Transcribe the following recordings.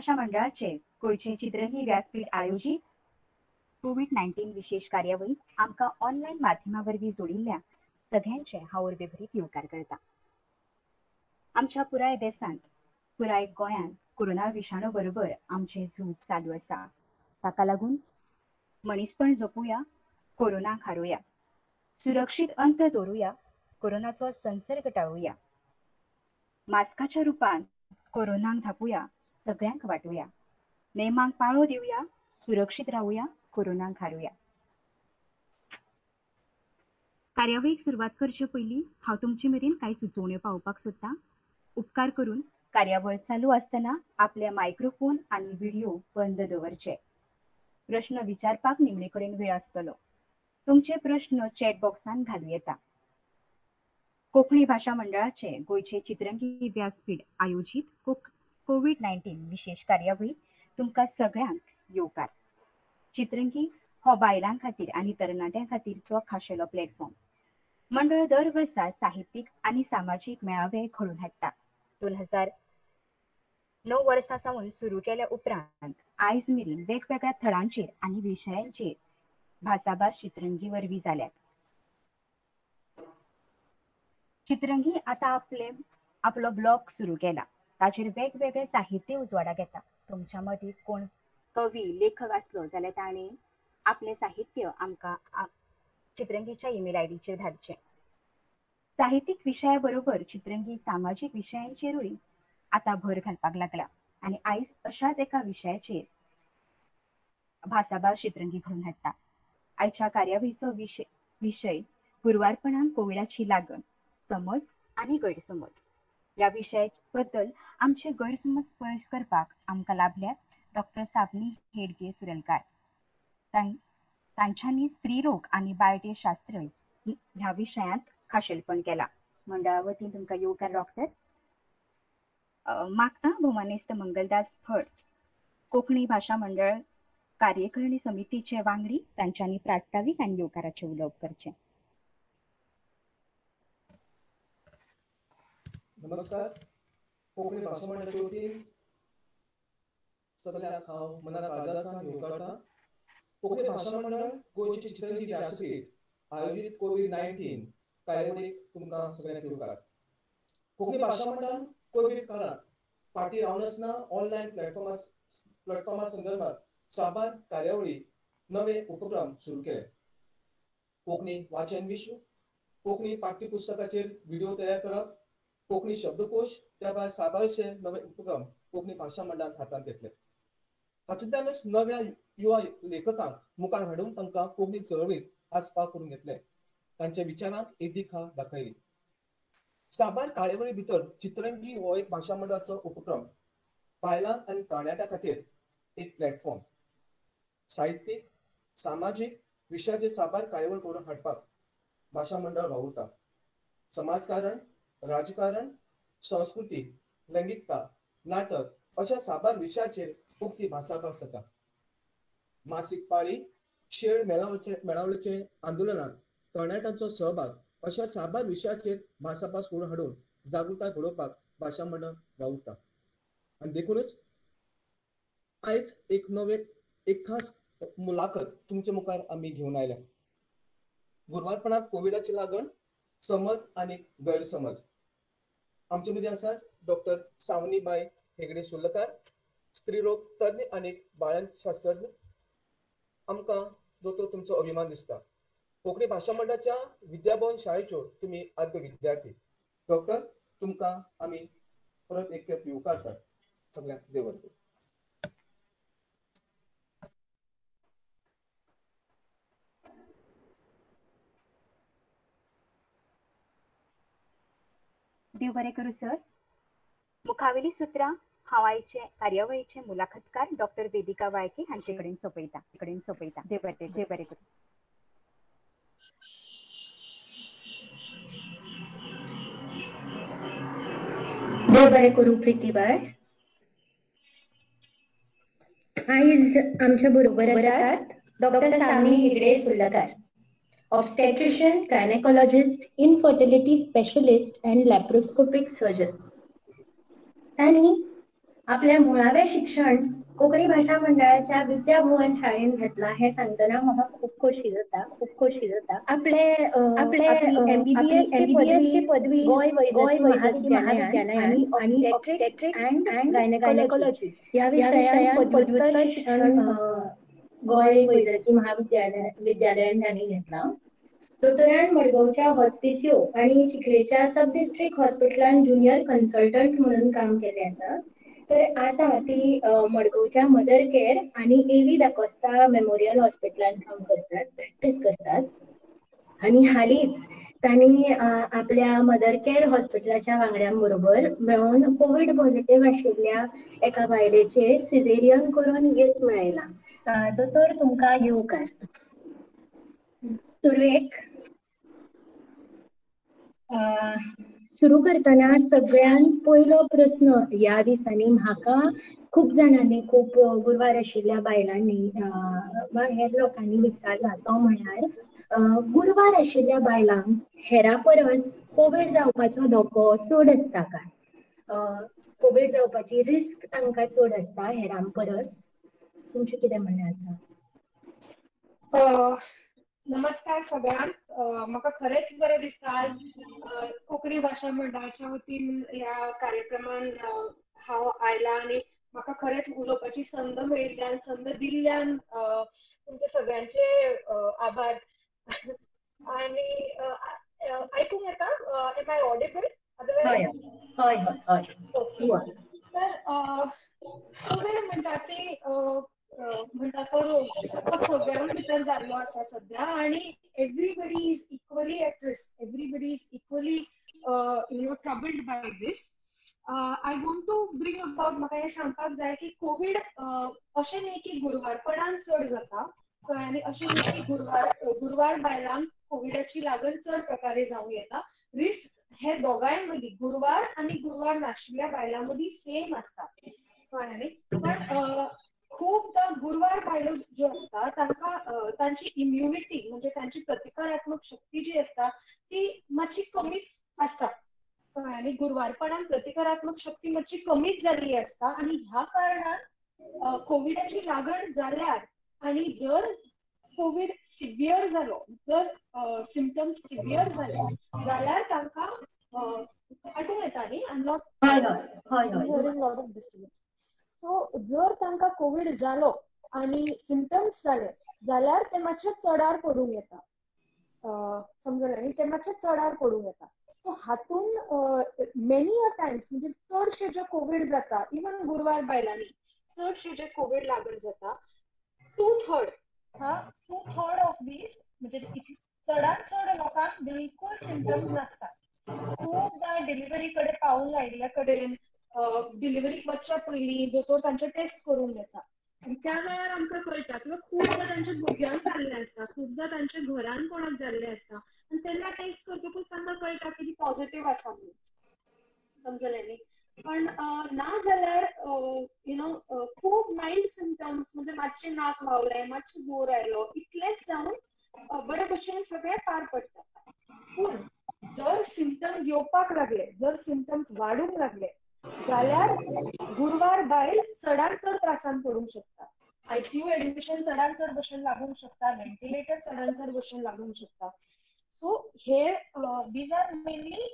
भाशा मंडळाचे गोंयचे चित्रंगी व्यासपीठ आयोजीत कोविड-19 विशेष कार्यावळीत आमकां ऑनलायन माध्यमा वरवीं जोडिल्ल्या सगळ्यांचे हांव उर्बेभरीत येवकार करता. आमच्या पुराय देशांत, पुराय गोंयांत कोरोना विशाणू बरोबर आमचें झूज चालू आसा. ताका लागून मनीसपण जपूया, कोरोनाक हारोवया, सुरक्षीत अंतर दवरुया, कोरोनाचो संसर्ग टाळुया, मास्काच्या रुपान कोरोनाक धापुया, सगळ्यांक वांटुया, नेमांक पाळो दिवया, सुरक्षीत रावुया, कोरोनाक हारोवया. कार्यावळीक सुरवात करचे पयलीं हांव तुमचे मेरेन कांय सुचोवण्यो पावोवपाक सोदतां. उपकार करून कार्यावळ चालू आसतना आपले मायक्रोफोन आनी व्हिडियो बंद दवरचे. प्रश्न विचारपाक निमणे कडेन वेळ आसतलो. तुमचे प्रश्न चॅट बॉक्सांत घालूं येता. कोंकणी भाशा मंडळाचे गोंयचे चित्रंगी व्यासपीठ आयोजीत कोविड-19 विशेष कार्यावळीत तुमकां सगळ्यांक येवकार. चित्रंगी हो बायलां खातीर आनी तरणाट्यां खातीरचो खाशेलो प्लॅटफॉर्म. मंडळ दर वर्सा साहित्यीक आनी सामाजीक मेळावे घडोवन हाडटा. 2009 वर्सा सावन सुरू केल्या उपरांत आयज मेरेन वेगवेगळ्या थळांचेर आनी विशयांचेर भासाभास चित्रंगी वरवीं जाल्यात. चित्रंगी आतां आपलो ब्लॉग सुरू केला. ताचेर वेगवेगळे साहित्य उजवाडाक येता. तुमच्या मदीं कोण कवी, लेखक आसलो जाल्यार ताणें आपलें साहित्य आमकां चित्रंगीच्या ईमेल आयडीचेर धाडचें. साहित्यीक विशया बरोबर चित्रंगी सामाजीक विशयांचेरूय आतां भर घालपाक लागला आनी आयज अशाच एका विशयाचेर भासाभास चित्रंगी घडोवन हाडटा. आयच्या कार्यावळीचो विशय गुरवारपणान कोविडाची लागण, समज आनी गैरसमज. ह्या विशया बद्दल आमचे गैरसमज पयस करपाक आमकां लाभल्यात डॉक्टर सावनी हेडगे सुरेलकार. तांच्यांनी स्त्रीरोग आनी बाळंटेर शास्त्र ह्या विशयांत खाशेलपण केलां. मंडळा वतीन तुमकां येवकार डॉक्टर. मागता भोवमानेस्त मंगलदास फड, कोंकणी भाशा मंडळ कार्यकारिणी समितीचे वांगडी, तांच्यांनी प्रास्तावीक आनी येवकाराचें उलोवप करचें. नमस्कार. कोंकणी भाशा मंडळाचे वतीन सगळ्यांक हांव मना काळजासावन येवकारता. कोंकणी भाशा मंडळ गोंयचे चित्रंगी व्यासपीठ आयोजीत कोविड-19 कार्यावळीक तुमकां सगळ्यांक येवकार. कोंकणी भाशा मंडळान कोविड काळांत फाटीं रावनासतना ऑनलायन प्लॅटफॉर्मा संदर्भात साबार कार्यावळी, नवे उपक्रम सुरू केले. कोंकणी वाचन विश्व, कोंकणी पाठ्यपुस्तकाचेर व्हिडिओ तयार करप, कोंकणी शब्दकोश, त्या भायर साबारशे नवे उपक्रम कोंकणी भाशा मंडळान हातांत घेतले. हातूंतल्यानच नव्या युवा लेखकांक मुखार हाडून तांकां कोंकणी चळवळींत आसपाव करून घेतले. तांच्या विचारांक एक दिका दाखयली. साबार कार्यावळी भितर चित्रंगी हो एक भाशा मंडळाचो उपक्रम बायलांक आनी तरणाट्यां खातीर एक प्लॅटफॉर्म. साहित्यीक, सामाजीक विशयाचे साबार कार्यावळ करून हाडपाक भाशा मंडळ वावुरता. समाजकारण, राजकारण, संस्कृती, लैंगिकता, नाटक अशा साबार विशयाचेर उक्ती भासाभास जाता. मासीक पाळी, शेळ मेळावलेचे आंदोलनात तरणाट्यांचो सहभाग अशा साबार विशयाचेर भासाभास करून हाडून जागृताय घडोवपाक भाशा मंडळ वावुरता. आनी देखूनच आयज एक नवे एक खास मुलाखत तुमचे मुखार आमी घेवन आयल्या. गुरवारपणांत कोविडाची लागण, समज आनी गैरसमज. आमचे मदीं आसात डॉक्टर सावनीबाय हेगडे सुर्लकार, स्त्रीरोग तज्ञ आनी बाळंतशास्त्रज्ञ. आमकां दोतोर तुमचो अभिमान दिसता. कोंकणी भाशा मंडळाच्या विद्याभवन शाळेच्यो तुमी आद्य विद्यार्थी. डॉक्टर, तुमकां आमी परत एक खेप येवकारतात. सगळ्यांक देव बरें करूं. देव बरें करूं सर. मुखावेली सुत्रां हांव आयचे कार्यावळीचे मुलाखतकार डॉक्टर वेदिका वाळके हांचे कडेन सोंपयता. देव बरें करूं. देव बरें करूं प्रितीबाय. आयज आमच्या बरोबर आसात doctor Savani Hegde Surlakar, obstetrician, gynaecologist, infertility specialist and laparoscopic surgeon. तांणी आपलें मुळावें शिक्षण कोंकणी भाशा मंडळाच्या विद्या भुवन शाळेन घेतला हें सांगतना म्हाका खूब खोशी जाता, खूब खोशी जाता. आपले आपले एमबीबीएस ची पदवी गोंय गोंय वैजकी महाविद्यालयान आणि ऑब्स्टेट्रिक्स अँड गायनेकॉलॉजी ह्या विशयान पदव्युत्तर शिक्षण गोंय वैजकी महाविद्यालय विद्यालयान तांणी घेतला. दोतोरान मडगांवच्या हॉस्पिसियो आनी चिखलेच्या सब डिस्ट्रिक्ट हॉस्पिटलान ज्युनियर कन्सल्टंट म्हणून काम केलें आसा. तर आतां ती मडगांवच्या मदर केअर आनी एवी दाकोस्ता मेमोरियल हॉस्पिटलान काम करतात, प्रॅक्टीस करतात. आनी हालींच तांणी आपल्या मदर केअर हॉस्पिटलाच्या वांगड्यां बरोबर मेळून कोवीड पॉझिटिव्ह आशिल्ल्या एका बायलेचेर सिझेरियन करून येस मेळयलां. दोतोर, तुमकां येवकार. सुरवेक सुरू करतना सगळ्यांत पयलो प्रस्न ह्या दिसांनी म्हाका खूब जाणांनी, खूब गुरवार आशिल्ल्या बायलांनी वा हेर लोकांनी विचारला तो म्हळ्यार गुरवार आशिल्ल्या बायलांक हेरा परस कोवीड जावपाचो धोको चड आसता काय? कोवीड जावपाची रिस्क तांकां चड आसता हेरां परस? तुमचें कितें म्हणणें आसा? नमस्कार सगळ्यांक. म्हाका खरेंच बरें दिसता आज कोंकणी भाशा मंडळाच्या वतीन ह्या कार्यक्रमान हांव आयला आनी म्हाका खरेंच उलोवपाची संद मेळिल्ल्यान, संद दिल्ल्यान तुमचे सगळ्यांचे आभार. आनी आयकूंक येता? Am I audible? हय हय हय. तर कोवीड म्हणटा ती म्हणटा तो रोग तो सगळ्यां भितर जाल्लो आसा सद्या आनी everybody is equally at risk, everybody is equally you know troubled by this. I want to bring about, म्हाका हें सांगपाक जाय की कोवीड अशें न्ही की गुरवारपणान चड जाता, आनी अशें न्ही की गुरवार बायलांक कोविडाची लागण चड प्रकारे जावं येता. रिस्क हे दोगांय मदीं, गुरवार आनी गुरवार नाशिल्ल्या बायलां मदीं सेम आसता, कळ्ळें न्ही? पण खूबदां गुरवार बायलो ज्यो आसता तांकां तांची इम्युनिटी म्हणजे तांची प्रतिकारात्मक शक्ती जी आसता ती मातशी कमीच आसता, आनी गुरवारपणान प्रतिकारात्मक शक्ती मातशी कमीच जाल्ली आसता आनी ह्या कारणान कोविडाची लागण जाल्यार आनी जर कोवीड सिवियर जालो, जर सिमटम्स सिवियर जाले जाल्यार तांकां आयकूंक येता न्ही? I am not hearing lot of disturbance. So जर तांकां कोवीड जालो आनी सिमटम्स जाले जाल्यार ते मातशे चडार पडूंक येता, समजलें न्ही? ते मातशे चडार पडूंक येता. सो हातून मेनी अ टायम्स म्हणजे चडशे जे कोवीड जाता, इवन गुरवार बायलांनी चडशे जे कोवीड लागण जाता, 2/3 हा 2/3 ऑफ these म्हणजे चडांत चड लोकांक बिलकूल सिमटम्स नासतात. खूबदां डिलिव्हरी कडेन पावूंक आयिल्ल्या कडेन, डिलिव्हरीक वचच्या पयलीं दोतोर तांचे टेस्ट करूंक घेता आनी त्या वेळार आमकां कळटा किंवा खूबदां तांच्या भुरग्यांक जाल्लें आसता, खूबदां तांच्या घरान कोणाक जाल्लें आसता आनी तेन्ना टेस्ट करतकूच तांकां कळटा की ती पॉझिटिव्ह आसा म्हणून, समजलें न्ही? पण ना जाल्यार you know खूब मायल्ड सिमटम्स म्हणजे मातशें नाक व्हांवलें, मातशें जोर आयलो, इतलेंच जावन बरे भशेन सगळें पार पडटा. पूण जर सिमटम्स येवपाक लागले, जर सिमटम्स वाडूंक लागले जाल्यार गुरवार बायल चडांत चड त्रासान पडूंक शकता. आयसीयू एडमिशन चडांत चड भशेन लागूंक शकता, व्हेंटिलेटर चडांत चड भशेन लागूंक शकता. सो हे these are mainly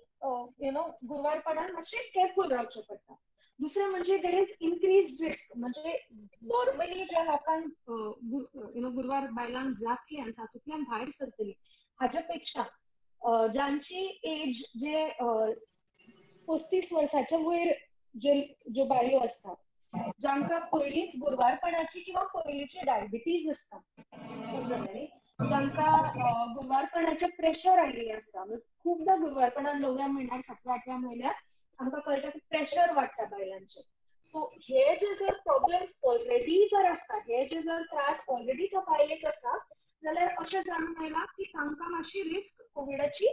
you know गुरवारपणान मातशें केअरफूल रावचें पडटा. दुसरें म्हणजे there is increase risk, म्हणजे नॉर्मली ज्या लोकांक you know गुरवार बायलांक जातली आनी तातूंतल्यान भायर सरतली हाच्या पेक्षा जांची एज जे 35 वर्साच्या वयर जे ज्यो बायलो आसता, जांकां पयलींच गुरवारपणाची किंवा पयलींची डायबिटीज आसता, समजलें न्ही? जांकां गुरवारपणाचें प्रेशर आयिल्लें आसता. खूबदां गुरवारपणान 9व्या म्हयन्याक, 7व्या 8व्या म्हयन्याक आमकां कळटा की प्रेशर वाडटा बायलांचें. सो हे जे जर प्रॉब्लम्स ऑलरेडी जर आसता, हे जे जर त्रास ऑलरेडी त्या बायलेक आसा जाल्यार अशें जाणून आयलां की तांकां मातशी रिस्क कोविडाची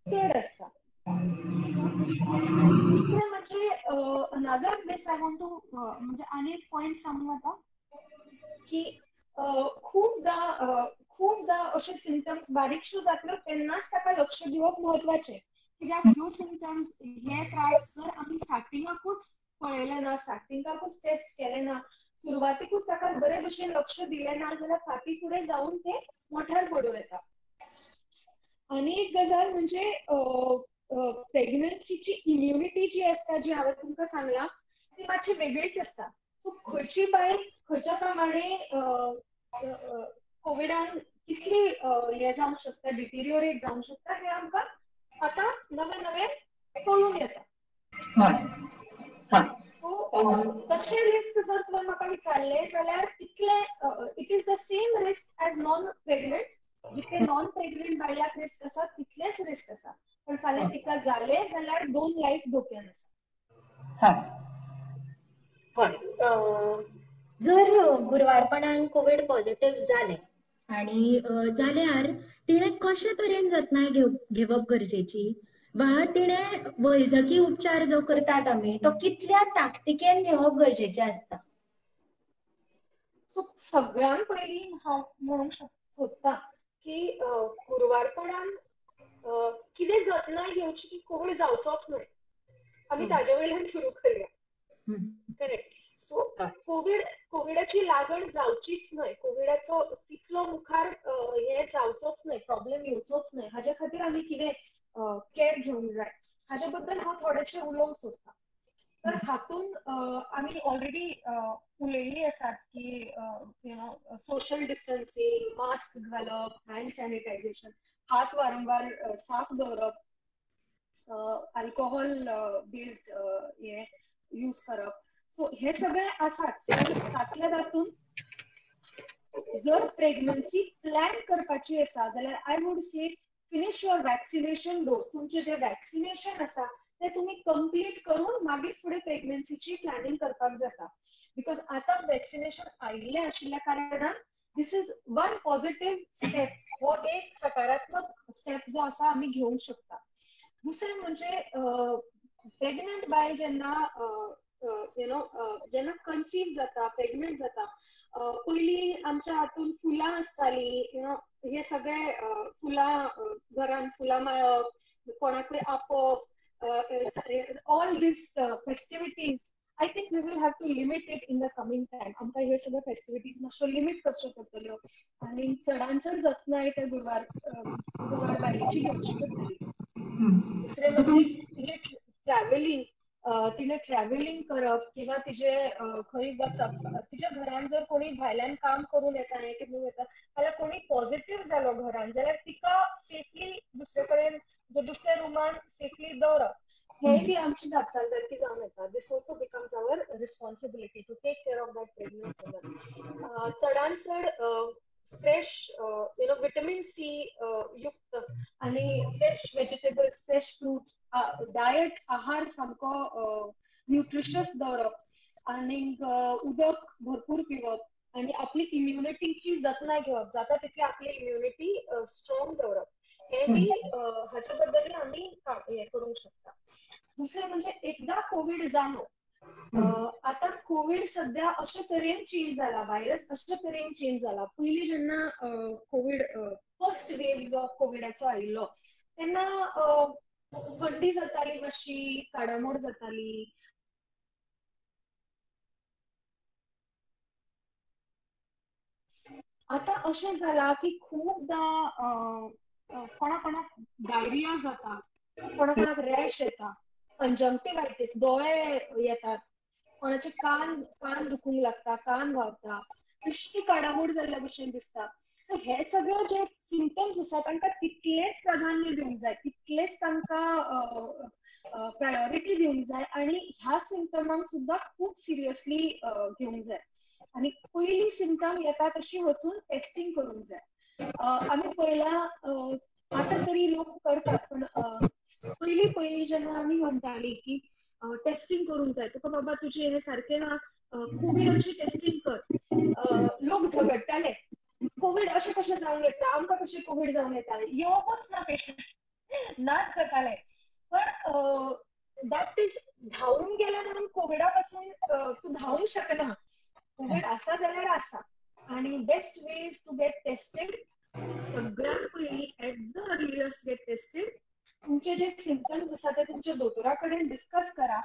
चड आसता. दुसरें म्हणजे another this I want to म्हणजे आनी एक पॉयंट सांगू आतां की खूबदां अशे सिमटम्स बारीकशे जातल्यो तेन्नाच ताका लक्ष दिवप म्हत्वाचें, कित्याक ह्यो सिमटम्स हे त्रास जर आमी स्टार्टिंगाकूच पळयलें ना, स्टार्टिंगाकूच टेस्ट केलें ना, सुरवातीकूच ताका बरे भशेन लक्ष दिलें ना जाल्यार फाटीं फुडें जावन तें मोठ्यार पडूं येता. आनी एक गजाल म्हणजे प्रेग्नन्सीची इम्युनिटी जी आसता, जी हांवें तुमकां सांगलां, ती मातशी वेगळीच आसता. सो खंयची बायल खंयच्या प्रमाणे कोविडान कितली हें जावंक शकता, डिटिरियोरेट जावंक शकता, हें आमकां आतां नवें नवें कळून येता. सो तशें रिस्क जर तुवें म्हाका विचारलें जाल्यार तितलें it is the same risk as non pregnant. जितले नॉन प्रेग्नंट बायलांक रिस्क आसा तितलेंच रिस्क आसा, पण फाल्यां तिका जालें जाल्यार 2 लायफ धोक्यान आसा. जर गुरवारपणान कोविड पॉझिटिव्ह जालें आनी जाल्यार तिणें कशे तरेन जतनाय घेवप गरजेची, वा तिणें वैजकी उपचार जो करतात आमी तो कितल्या ताकतिकेन घेवप गरजेचें आसता? सो सगळ्यांत पयलीं हांव म्हणूंक सोदता की गुरवारपणान कितें जतनाय घेवची की कोविड जावचोच न्हय, आमी ताजे वयल्यान सुरू करुया. करेक्ट. सो कोविडाची लागण जावचीच न्हय, कोविडाचो तितलो मुखार हे जावचोच न्हय, प्रॉब्लेम येवचोच न्हय, हाजे खातीर आमी कितें केअर घेवंक जाय हाजे बद्दल हांव थोडेशें उलोवंक सोदतां. तर हातून आमी ऑलरेडी उलयल्ली आसात की you know social distancing, mask घालप, हँड सॅनिटायझेशन, हात वारंवार साफ दवरप, अल्कोहोल बेस्ड हे यूज करप, सो हे सगळे आसाच. तातल्या तातूंत जर प्रेग्नन्सी प्लॅन करपाची आसा जाल्यार I would say finish your vaccination dose. तुमचें जें वॅक्सिनेशन आसा ते तुमी कंप्लीट करून मागीर फुडें प्रेग्नन्सीची प्लॅनिंग करपाक जाता, because आतां वॅक्सिनेशन आयिल्लें आशिल्ल्या कारणान this is one positive step, हो एक सकारात्मक स्टेप जो आसा आमी घेवंक शकता. दुसरें म्हणजे प्रेग्नंट बायल जेन्ना you know जेन्ना कन्सीव जाता, प्रेग्नंट जाता, पयलीं आमच्या हातून फुलां आसतालीं, you know हे सगळे फुलां घरान फुलां माळप, कोणाकूय आपोवप, all these festivities, I think we will have to limit it in the coming time. आमकां ह्यो सगळ्यो फेस्टिविटीज मातश्यो लिमीट करच्यो पडटल्यो आनी चडान चड जतनाय त्या गुरवार बायलेची घेवची पडटली. दुसरें म्हणजे तिजें ट्रॅव्हलिंग, तिणें ट्रॅव्हलिंग करप किंवा तिजे खंय वचप, तिच्या घरान जर कोणी भायल्यान काम करून येता हें कितें येता जाल्यार कोणी पॉझिटिव्ह जालो घरान जाल्यार तिका सेफली दुसरे कडेन दुसऱ्या रुमान सेफली दवरप, हें बी आमची जापसालदारकी जावन येता. This also becomes our responsibility to take care of that pregnant woman. चडान चड fresh you know vitamin C युक्त आनी fresh vegetables, fresh fruit diet, आहार सामको न्यूट्रिशियस दवरप आनी उदक भरपूर पिवप आनी आपली इम्युनिटीची जतनाय घेवप, जाता तितली आपली इम्युनिटी स्ट्रॉंग दवरप, हें बी हाचे बद्दलूय आमी हें करूंक शकता. दुसरें म्हणजे एकदां कोवीड जालो, आतां कोवीड सद्या अशे तरेन चेंज जाला, व्हायरस अशे तरेन चेंज जाला. पयलीं जेन्ना कोवीड फर्स्ट वेव जो कोविडाचो आयिल्लो तेन्ना थंडी जाताली, मातशी काडामोड जाताली, आतां अशें जालां की खुबदां कोणा कोणाक डायरिया जाता, कोणा कोणाक रॅश येता, कंजंक्टिवायटीस, दोळे येतात, कोणाचे कान कान दुखूंक लागता, कान व्हांवता, बेश्टी काडामोड जाल्ल्या भशेन दिसता. सो हे सगळे जे सिमटम्स आसा तांकां तितलेंच प्राधान्य दिवंक जाय, तितलेंच तांकां प्रायोरिटी दिवंक जाय आनी ह्या सिमटमांक सुद्दां खूब सिरियसली घेवंक जाय आनी पयलीं सिमटम येता तशी वचून टेस्टिंग करूंक जाय. आमी पयला आतां तरी लोक करतात, पण पयलीं पयलीं जेन्ना आमी म्हणटाली की टेस्टिंग करूंक जाय, तुका बाबा तुजें हें सारकें ना, कोविडाची टेस्टिंग कर, लोक झगडटाले, कोविड अशें कशें जावंक येता, आमकां कशें कोविड जावंक येता, येवपूच ना पेशंट, नाच जाताले. पण that is धांवून गेले म्हणून कोविडा पासून तूं धांवूंक शकना, कोविड आसा जाल्यार आसा. आनी best way is to get tested, सगळ्यांत पयलीं at the earliest get tested. तुमचे जे सिमटम्स आसा ते तुमच्या दोतोरा कडेन डिस्कस करा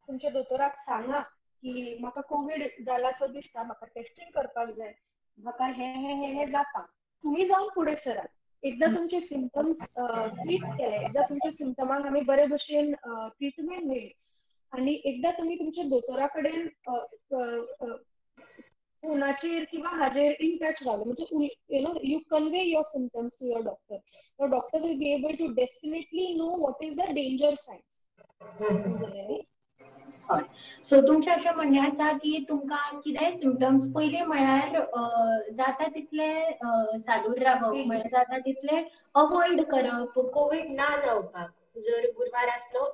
तुमच्या दोतोराक सांगा की म्हाका कोवीड जाला सो दिसता, म्हाका टेस्टिंग करपाक जाय, म्हाका हे हे हे हे जाता, तुमी जावन फुडें सरात. एकदां तुमचे सिमटम्स ट्रीट केले, एकदां तुमच्या सिमटमांक आमी बरे भशेन ट्रिटमेंट मेळ्ळी आनी एकदां तुमी तुमच्या दोतोरा कडेन फोनाचेर किंवा हाजेर इन टच रावले, म्हणजे you know you convey your symptoms to your doctor, your doctor will be able to definitely know what is the danger signs. समजलें न्ही? हय. सो तुमचें अशें म्हणणें आसा की तुमकां कितेंय सिमटम्स पयलीं म्हळ्यार जाता तितले सादूर रावप, म्हळ्यार जाता तितले अवॉयड करप कोवीड ना जावपाक, जर गुरवार आसलो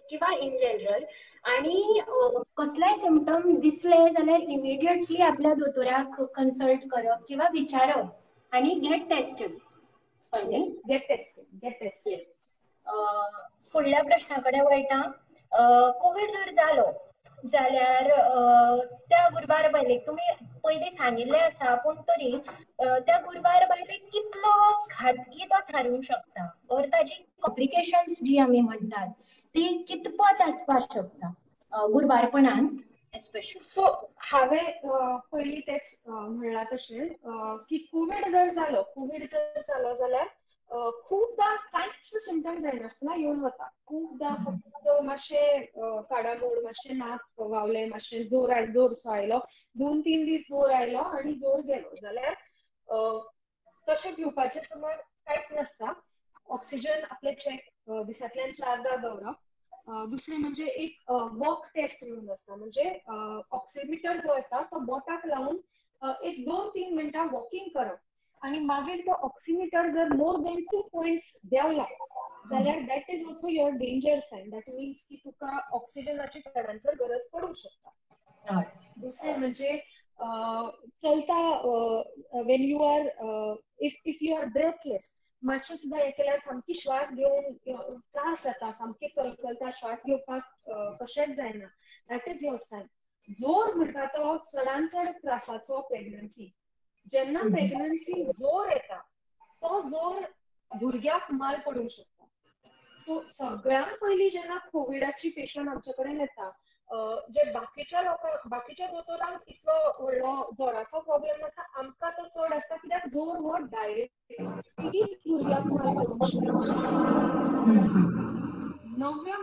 किंवा इन जनरल, आनी कसलेय सिमटम दिसले जाल्यार इमिडिएटली आपल्या दोतोराक कन्सल्ट करप किंवा विचारप आनी get tested. Get tested, get tested. फुडल्या प्रश्ना कडेन वळटा. कोवीड जर जालो जाल्यार त्या गुरवार बायलेक तुमी पयलीं सांगिल्लें आसा, पूण तरी त्या गुरवार बायलेक कितलो घातकी तो थारूंक शकता ओर ताजी कॉम्प्लिकेशन्स जी आमी म्हणटात ती कितपत आसपाक शकता गुरवारपणान एस्पेशली? सो हांवें पयलीं तेच म्हणलां तशें की कोवीड जर जालो, कोवीड जर जालो जाल्यार खूबदां कांयच सिमटम जायनासतना येवन वता. खूबदां फक्त मातशें काडामोड, मातशें नाक व्हांवलें, मातशें जोर जोरसो आयलो, 2-3 दीस जोर आयलो आनी जोर गेलो जाल्यार तशें भिवपाचें समज कांयच नासता. ऑक्सिजन आपले चॅक दिसांतल्यान 4दा दवरप. दुसरें म्हणजे एक वॉक टेस्ट म्हणून आसता, म्हणजे ऑक्सिमीटर जो येता तो बोटाक लावन एक 2-3 मिनटां वॉकिंग करप आनी मागीर तो ऑक्सिमीटर जर मोर देन 2 पॉयंट्स देंवला जाल्यार that is also your danger sign. That means की तुका ऑक्सिजनाची चडान चड गरज पडूंक शकता. दुसरें म्हणजे चलता when you are if you are breathless, मातशें सुद्दां हें केल्यार सामकी श्वास घेवन त्रास जाता, सामकें कलकलता, श्वास घेवपाक कशेंच जायना, that is your Sion. जोर म्हणटा तो चडान चड त्रासाचो प्रेग्नन्सी. जेन्ना प्रेग्नन्सी जोर येता तो जोर भुरग्याक माल पडूंक शकता. सो सगळ्यांत पयलीं जेन्ना कोविडाची पेशंट आमचे कडेन येता, जे बाकीच्या लोकांक, बाकीच्या दोतोरांक इतलो व्हडलो जोराचो प्रॉब्लेम आसता, आमकां तो चड आसता, कित्याक जोर हो डायरेक्टली भुरग्याक माल पडूंक शकता. 9व्या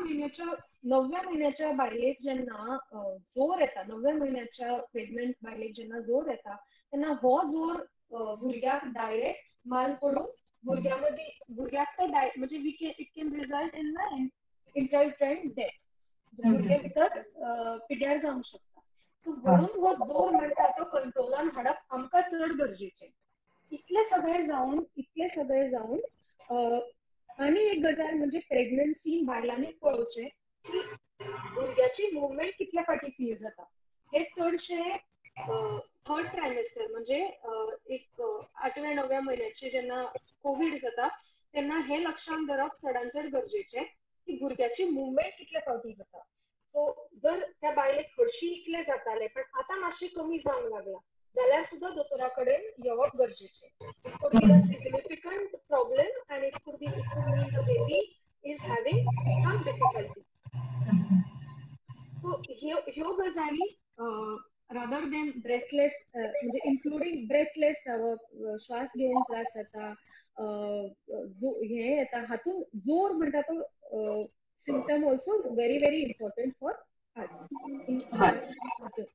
म्हयन्याच्या बायलेक जेन्ना जोर येता, 9व्या म्हयन्याच्या प्रेग्नंट बायलेक जेन्ना जोर येता तेन्ना हो जोर भुरग्याक डायरेक्ट माल पडून भुरग्या मदीं भुरग्याक तो म्हणजे we can it can result in the intrauterine death. भुरग्या भितर पिड्यार जावंक शकता. सो म्हणून हो जोर म्हणटा तो कंट्रोलान हाडप आमकां चड गरजेचें. इतलें सगळें जावन आनी एक गजाल म्हणजे प्रेग्नन्सी बायलांनी पळोवचें की भुरग्याची मुवमेंट कितल्या फावटी फील जाता. हे चडशे थर्ड ट्रायमेस्टर म्हणजे एक 8व्या 9व्या म्हयन्याचे जेन्ना कोवीड जाता तेन्ना हे लक्षांत धरप चडान चड गरजेचें की भुरग्याची मुवमेंट कितल्या फावटी जाता. सो जर त्या बायलेक हरशीं इतलें जातालें पण आतां मातशें कमी जावंक लागलां जाल्यार सुद्दां दोतोरा कडेन येवप गरजेचें. It could be a significant problem and it could mean the baby is having some difficulty. So ह्यो गजाली रादर देन ब्रेथलेस, म्हणजे इन्क्लुडींग ब्रेथलेस जावप, श्वास घेवंक त्रास जाता, हे येता, हातूंत जोर म्हणटा तो symptom also is very very important for us in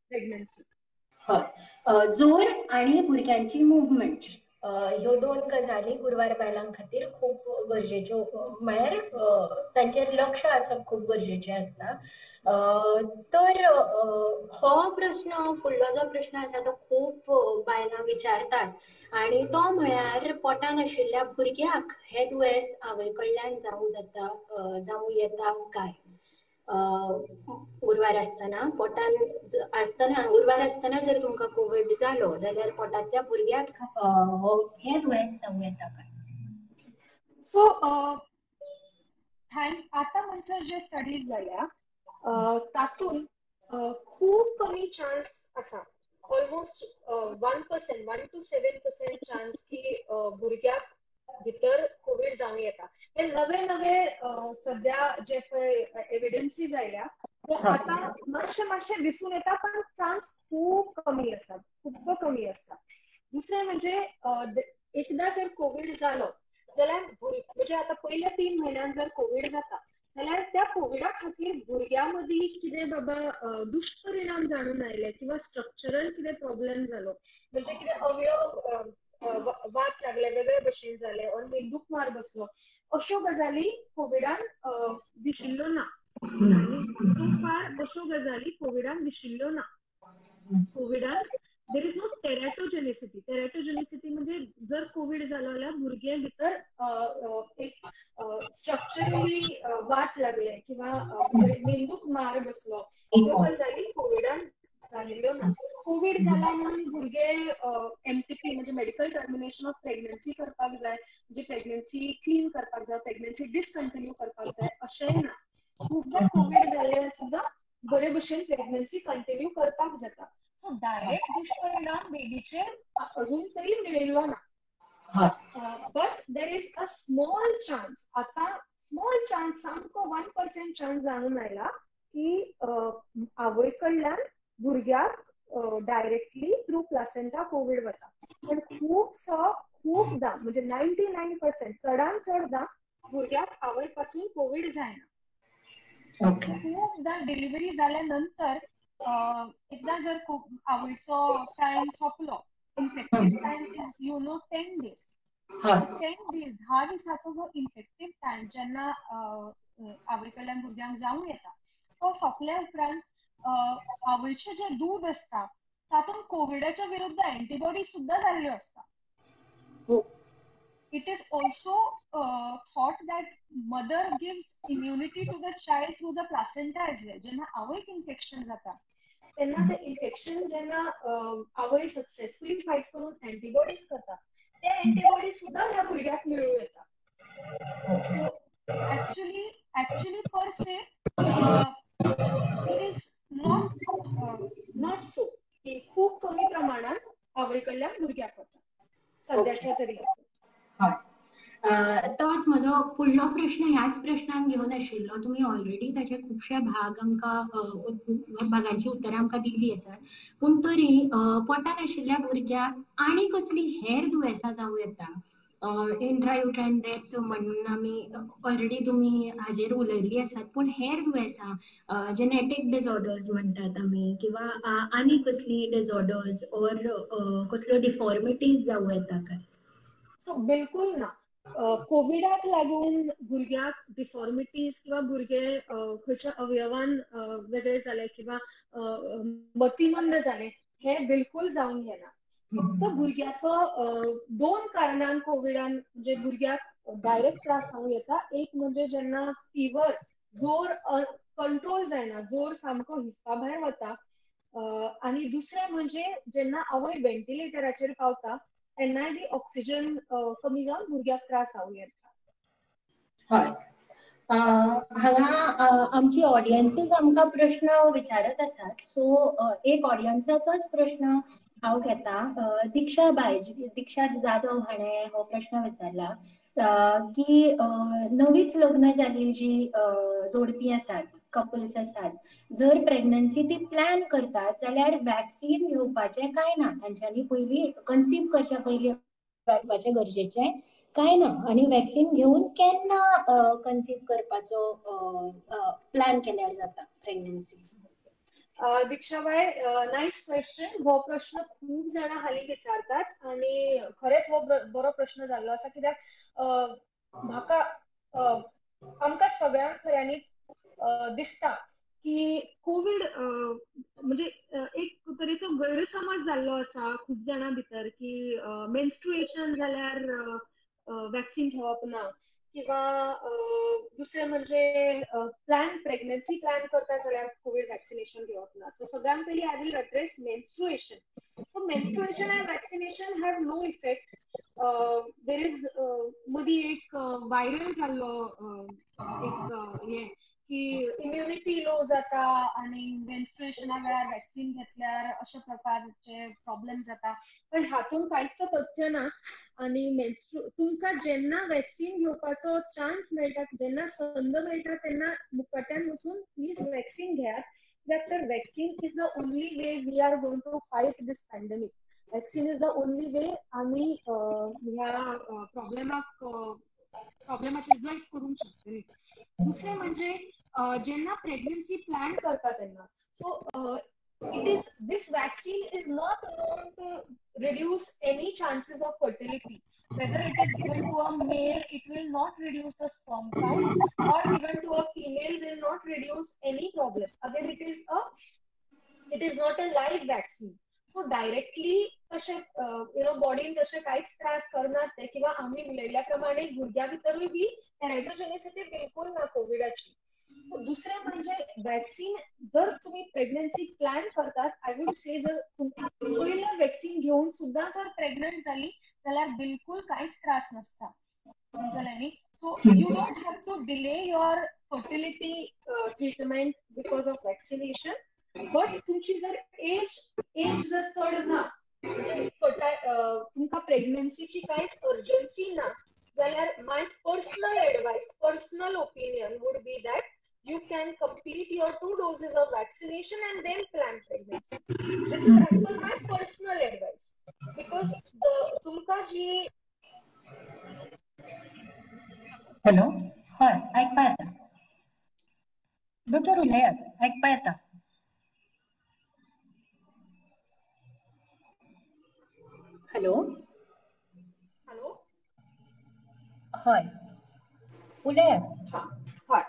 pregnancy. हय, जोर आनी भुरग्यांची मुवमेंट ह्यो 2 गजाली गुरवार बायलां खातीर खूब गरजेच्यो, म्हळ्यार तांचेर लक्ष आसप खूब गरजेचें आसता. तर हो प्रश्न, फुडलो जो प्रश्न आसा तो खूब बायलां विचारतात आनी तो म्हळ्यार पोटान आशिल्ल्या भुरग्याक हें दुयेंस आवय कडल्यान जावं जाता, जावं येता काय? गुरवार आसतना, पोटान आसतना, गुरवार आसतना जर तुमकां कोवीड जालो जाल्यार पोटांतल्या भुरग्याक हें दुयेंस जावं येता काय? सो आतां म्हणसर जे स्टडीज जाल्या तातूंत खूब कमी चान्स आसा, ऑलमोस्ट 1%, 1 to 7% chance की भुरग्याक भितर कोवीड जावं येता. हे नवे नवे सद्या जे पळय एविडन्सीज आयल्या आतां मातशें मातशें दिसून येता, पण चान्स खूब कमी आसा, खूब कमी आसता. दुसरें म्हणजे एकदां जर कोवीड जालो जाल्यार म्हणजे आतां पयल्या 3 म्हयन्यान जर कोवीड जाता जाल्यार त्या कोविडा खातीर भुरग्यां मदीं कितें बाबा दुश्परिणाम जाणून आयले किंवा स्ट्रक्चरल कितें प्रॉब्लेम जालो, म्हणजे कितें अवयव वाट लागले, वेगळे भशेन जाले ऑर मेंदूक मार बसलो, अश्यो गजाली कोविडान दिशिल्ल्यो ना. आनी सो फार अश्यो गजाली कोविडान दिशिल्ल्यो ना. कोविडान there is no teratogenicity. Teratogenicity म्हणजे जर कोविड जालो जाल्यार भुरगे भितर एक स्ट्रक्चरली वाट लागले किंवा मेंदूक मार बसलो, ह्यो गजाली कोविडान जाल्ल्यो ना. कोविड जाला म्हणून भुरगे एमटीपी म्हणजे मेडिकल टर्मिनेशन ऑफ प्रेग्नन्सी करपाक जाय, म्हणजे प्रेग्नन्सी क्लीन करपाक जाय, प्रेग्नन्सी डिसकंटिन्यू करपाक जाय अशेंय ना. खूबदां कोविड जाल्यार सुद्दां बरे भशेन प्रेग्नन्सी कंटिन्यू करपाक जाता. सो डायरेक्ट दुश्परिणाम बेबीचेर अजून तरी मेळिल्लो ना. But there is a small chance, आतां स्मॉल चान्स सामको 1% चान्स जाणून आयला की आवय कडल्यान भुरग्याक डायरेक्टली थ्रू प्लासेंटा कोविड वता. पण खूबसो खूबदां म्हणजे 99% चडान चडदां भुरग्याक आवय पासून कोविड जायना. खूबदां डिलिव्हरी जाल्या नंतर एकदां जर आवयचो टायम सोंपलो, infective time is you know 10 days, 10 days 10 दिसाचो जो इन्फेक्टीव टायम जेन्ना आवय कडल्यान भुरग्यांक जावं येता तो सोंपल्या उपरांत आवयचें जें दूद आसता तातूंत कोविडाच्या विरुद्ध एंटीबॉडीज सुद्दां जाल्ल्यो आसता. It is also thought that mother gives immunity to the child through the placenta as well. जेन्ना आवयक इन्फेक्शन जाता तेन्ना ते इन्फेक्शन जेन्ना आवय सक्सेसफुली फायट करून एंटीबॉडीज करता ते एंटीबॉडीज सुद्दां ह्या भुरग्याक मेळूं येता. So actually per se it is not so की खूब कमी प्रमाणात आवय कडल्यान भुरग्याक वता सद्याच्या तरी. हय, तोच म्हजो फुडलो प्रश्न ह्याच प्रश्नान घेवन आशिल्लो. तुमी ऑलरेडी ताचे खुबशे भाग आमकां भागांची उतरां आमकां दिल्ली आसात, पूण तरी पोटान आशिल्ल्या भुरग्याक आनी कसली हेर दुयेंसां जावं येता? इंट्रायुट्रायन डेथ म्हणून आमी ऑलरेडी तुमी हाजेर उलयल्ली आसात, पूण हेर दुयेंसां जेनेटीक डिसऑर्डर्स म्हणटात आमी किंवा आनी कसली डिसऑर्डर्स ऑर कसल्यो डिफॉर्मिटीज जावं येता काय? सो बिलकुल ना. कोविडाक लागून भुरग्याक डिफॉर्मिटीज किंवा भुरगे खंयच्या अवयवान वेगळे जाले किंवा मतिमंद जाले हे बिलकुल जावंक येना. फक्त भुरग्याचो 2 कारणान कोविडान म्हणजे भुरग्याक डायरेक्ट त्रास जावं येता. एक म्हणजे जेन्ना फिवर जोर कंट्रोल जायना, जोर सामको हिसपा भायर वता, आनी दुसरें म्हणजे जेन्ना आवय व्हेंटिलेटराचेर पावता तेन्नाय बी ऑक्सिजन कमी जावन भुरग्याक त्रास जावं येता. हय, हांगा आमची ऑडियन्सीस आमकां प्रश्न विचारत आसात. सो एक ऑडियन्साचोच प्रश्न हांव घेता. दीक्षा बाय, दीक्षा जाधव हाणें हो प्रश्न विचारला की नवीच लग्न जाल्ली जी जोडपी आसात, कपल्स आसात, जर प्रेग्नन्सी ती प्लॅन करतात जाल्यार वॅक्सीन घेवपाचें काय ना? तांच्यांनी पयलीं कन्सीव करच्या पयलीं घेवपाचें गरजेचें काय ना? आनी वॅक्सीन घेवन केन्ना कन्सीव करपाचो प्लॅन केल्यार जाता प्रेग्नन्सी? दीक्षाबाय, nice question. हो प्रश्न खूब जाणां हालीं विचारतात आनी खरेंच हो बरो प्रश्न जाल्लो आसा, कित्याक म्हाका आमकां सगळ्यांक खऱ्यांनीच दिसता की कोविड म्हणजे एक तरेचो गैरसमज जाल्लो आसा खूब जाणां भितर की मेन्स्ट्रुएशन जाल्यार वॅक्सीन घेवप ना, किंवा दुसरें म्हणजे प्लॅन प्रेग्नन्सी प्लॅन करता जाल्यार कोविड वॅक्सिनेशन घेवप ना. सो सगळ्यान पयलीं I will address menstruation. So menstruation and vaccination have no effect. There is मदीं एक व्हायरल जाल्लो एक हें की इम्युनिटी लो जाता आणि मेन्स्ट्रुएशना वेळार वॅक्सिन घेतल्यार अशा प्रकारचे प्रॉब्लेम जाता, पण हातून कांयच तथ्य ना. आणि तुमकां जेन्ना वॅक्सिन घेवपाचो चान्स मेळटा, जेन्ना संद मेळटा तेन्ना मुकाट्यान वचून प्लीज वॅक्सिन घेयात, कित्याक तर vaccine is the only way we are going to fight this pandemic. Vaccine is the only way आमी ह्या प्रॉब्लेमाचेर जैत करूंक शकतली. दुसरें म्हणजे जेन्ना प्रेग्नन्सी प्लॅन करता तेन्ना, so it is this vaccine is not known to reduce any chances of fertility. Whether it is given to a male, it will not reduce the sperm count, or given to a female will not reduce any problem. Again, it is not a live vaccine. So directly तशें you know बॉडीन तशें कांयच त्रास करनात ते, किंवा आमी उलयल्ल्या प्रमाणे भुरग्यां भितरूय बी टेराटोजेनिसिटी बिलकुल ना कोविडाची. दुसरें म्हणजे वॅक्सिन जर तुमी प्रेग्नन्सी प्लॅन करतात, I would से जर पयलें वॅक्सिन घेवन सुद्दां जर प्रेग्नंट जाली जाल्यार बिलकुल कांयच त्रास नासता, समजलें न्ही. So you don't have to delay your fertility treatment because of vaccination. But तुमची जर एज जर चड ना, म्हणजे तुमकां प्रेग्नन्सीची कांयच अर्जन्सी ना जाल्यार my personal advice, personal opinion would be that you can complete your 2 doses of vaccination and then plan pregnancy. This is as per my personal advice, because the तुमकां जी हॅलो, हय आयकपा येता दोतोर, उलयात, आयकपा येता. हॅलो हॅलो, हय उलयात. हा हय.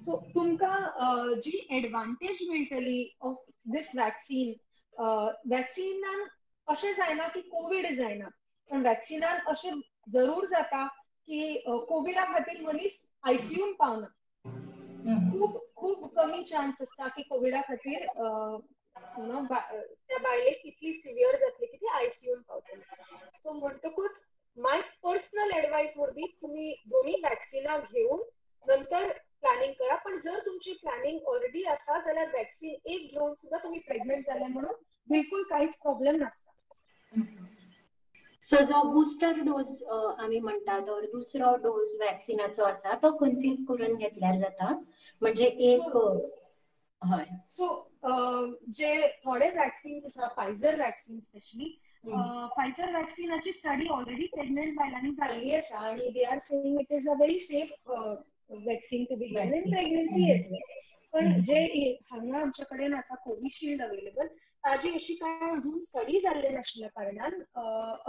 सो तुमकां जी एडवांटेज मेळटली ऑफ this vaccine, वॅक्सिनान अशें जायना की कोवीड जायना, पण वॅक्सिनान अशें जरूर जाता की कोविडा खातीर मनीस आयसीयून पावना. खूब खूब कमी चान्स आसता की कोविडा खातीर you know त्या बायलेक इतली सिवियर जातली की ती आयसीयून पावतली. सो म्हणटकूच my personal advice would be तुम्ही दोन्ही वॅक्सिनां घेवन नंतर प्लॅनिंग करा. पण जर तुमची प्लॅनिंग ऑलरेडी आसा जाल्यार वॅक्सिन एक घेवन सुद्दां तुमी प्रेग्नंट जाले म्हणून बिलकुल कांयच प्रॉब्लेम नासता. सो जो बुस्टर डोज आमी म्हणटात or दुसरो डोज वॅक्सिनाचो आसा तो कन्सीव करून घेतल्यार जाता, म्हणजे एक हय. सो जे थोडे वॅक्सिन्स आसा, फायझर वॅक्सिन स्पेशली, फायझर वॅक्सिनाची स्टडी ऑलरेडी प्रेग्नंट बायलांनी जाल्ली आसा आनी they are saying it is a very safe vaccine to be given in pregnancy as well. पण जे हांगा आमच्या कडेन आसा कोविशिल्ड अवेलेबल, ताजी अशी कांय अजून स्टडी जाल्ले नाशिल्ल्या कारणान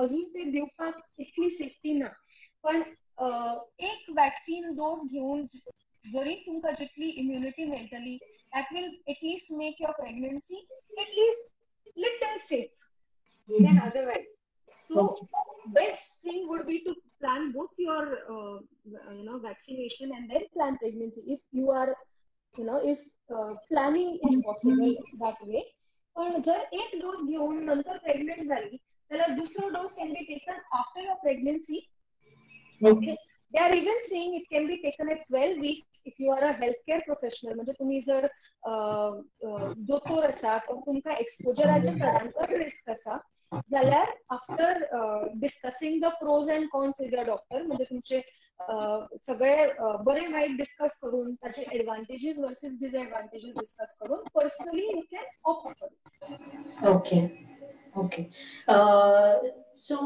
अजून ते दिवपाक इतली सेफ्टी ना. पण एक वॅक्सिन डोस घेवन जरी तुमकां जितली इम्युनिटी मेळटली, that will at least make your pregnancy at least little safe than otherwise. So best thing would be to plan both your you know vaccination and then plan pregnancy if you are you know if planning is possible that way. पण जर एक dose घेऊन नंतर pregnant झाली जाल्यार दुसरो dose can be taken after your pregnancy. Okay, they are even saying it can be taken at 12 weeks if you are a health care professional. म्हणजे तुम्ही जर दोतोर आसात or तुमकां एक्सपोजराचे चडान चड रिस्क आसा जाल्यार after discussing the pros and cons with your doctor, म्हणजे तुमचे सगळे बरे वायट डिस्कस करून ताचे एडवांटेजीस वर्सेस डिसएडवांटेजीस डिस्कस करून personally you can opt for. Okay okay. So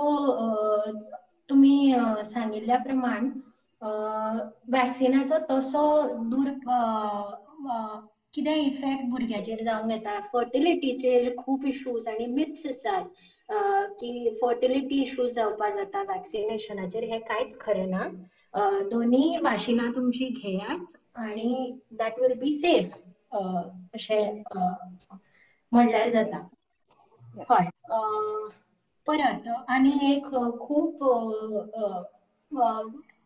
तुम्ही सांगिल्ल्या प्रमाण वॅक्सिनाचो तसो दूर कितें इफेक्ट भुरग्याचेर जावंक येता, फर्टिलिटीचेर खूब इश्यूज आनी मिथ्स आसात की फर्टिलिटी इश्यूज जावपा जाता वॅक्सिनेशनाचेर, हें कांयच खरें ना. दोन्ही वाशिनां तुमची घेयात आनी that will be safe अशें म्हणल्यार जाता. हय. परत आनी एक खूब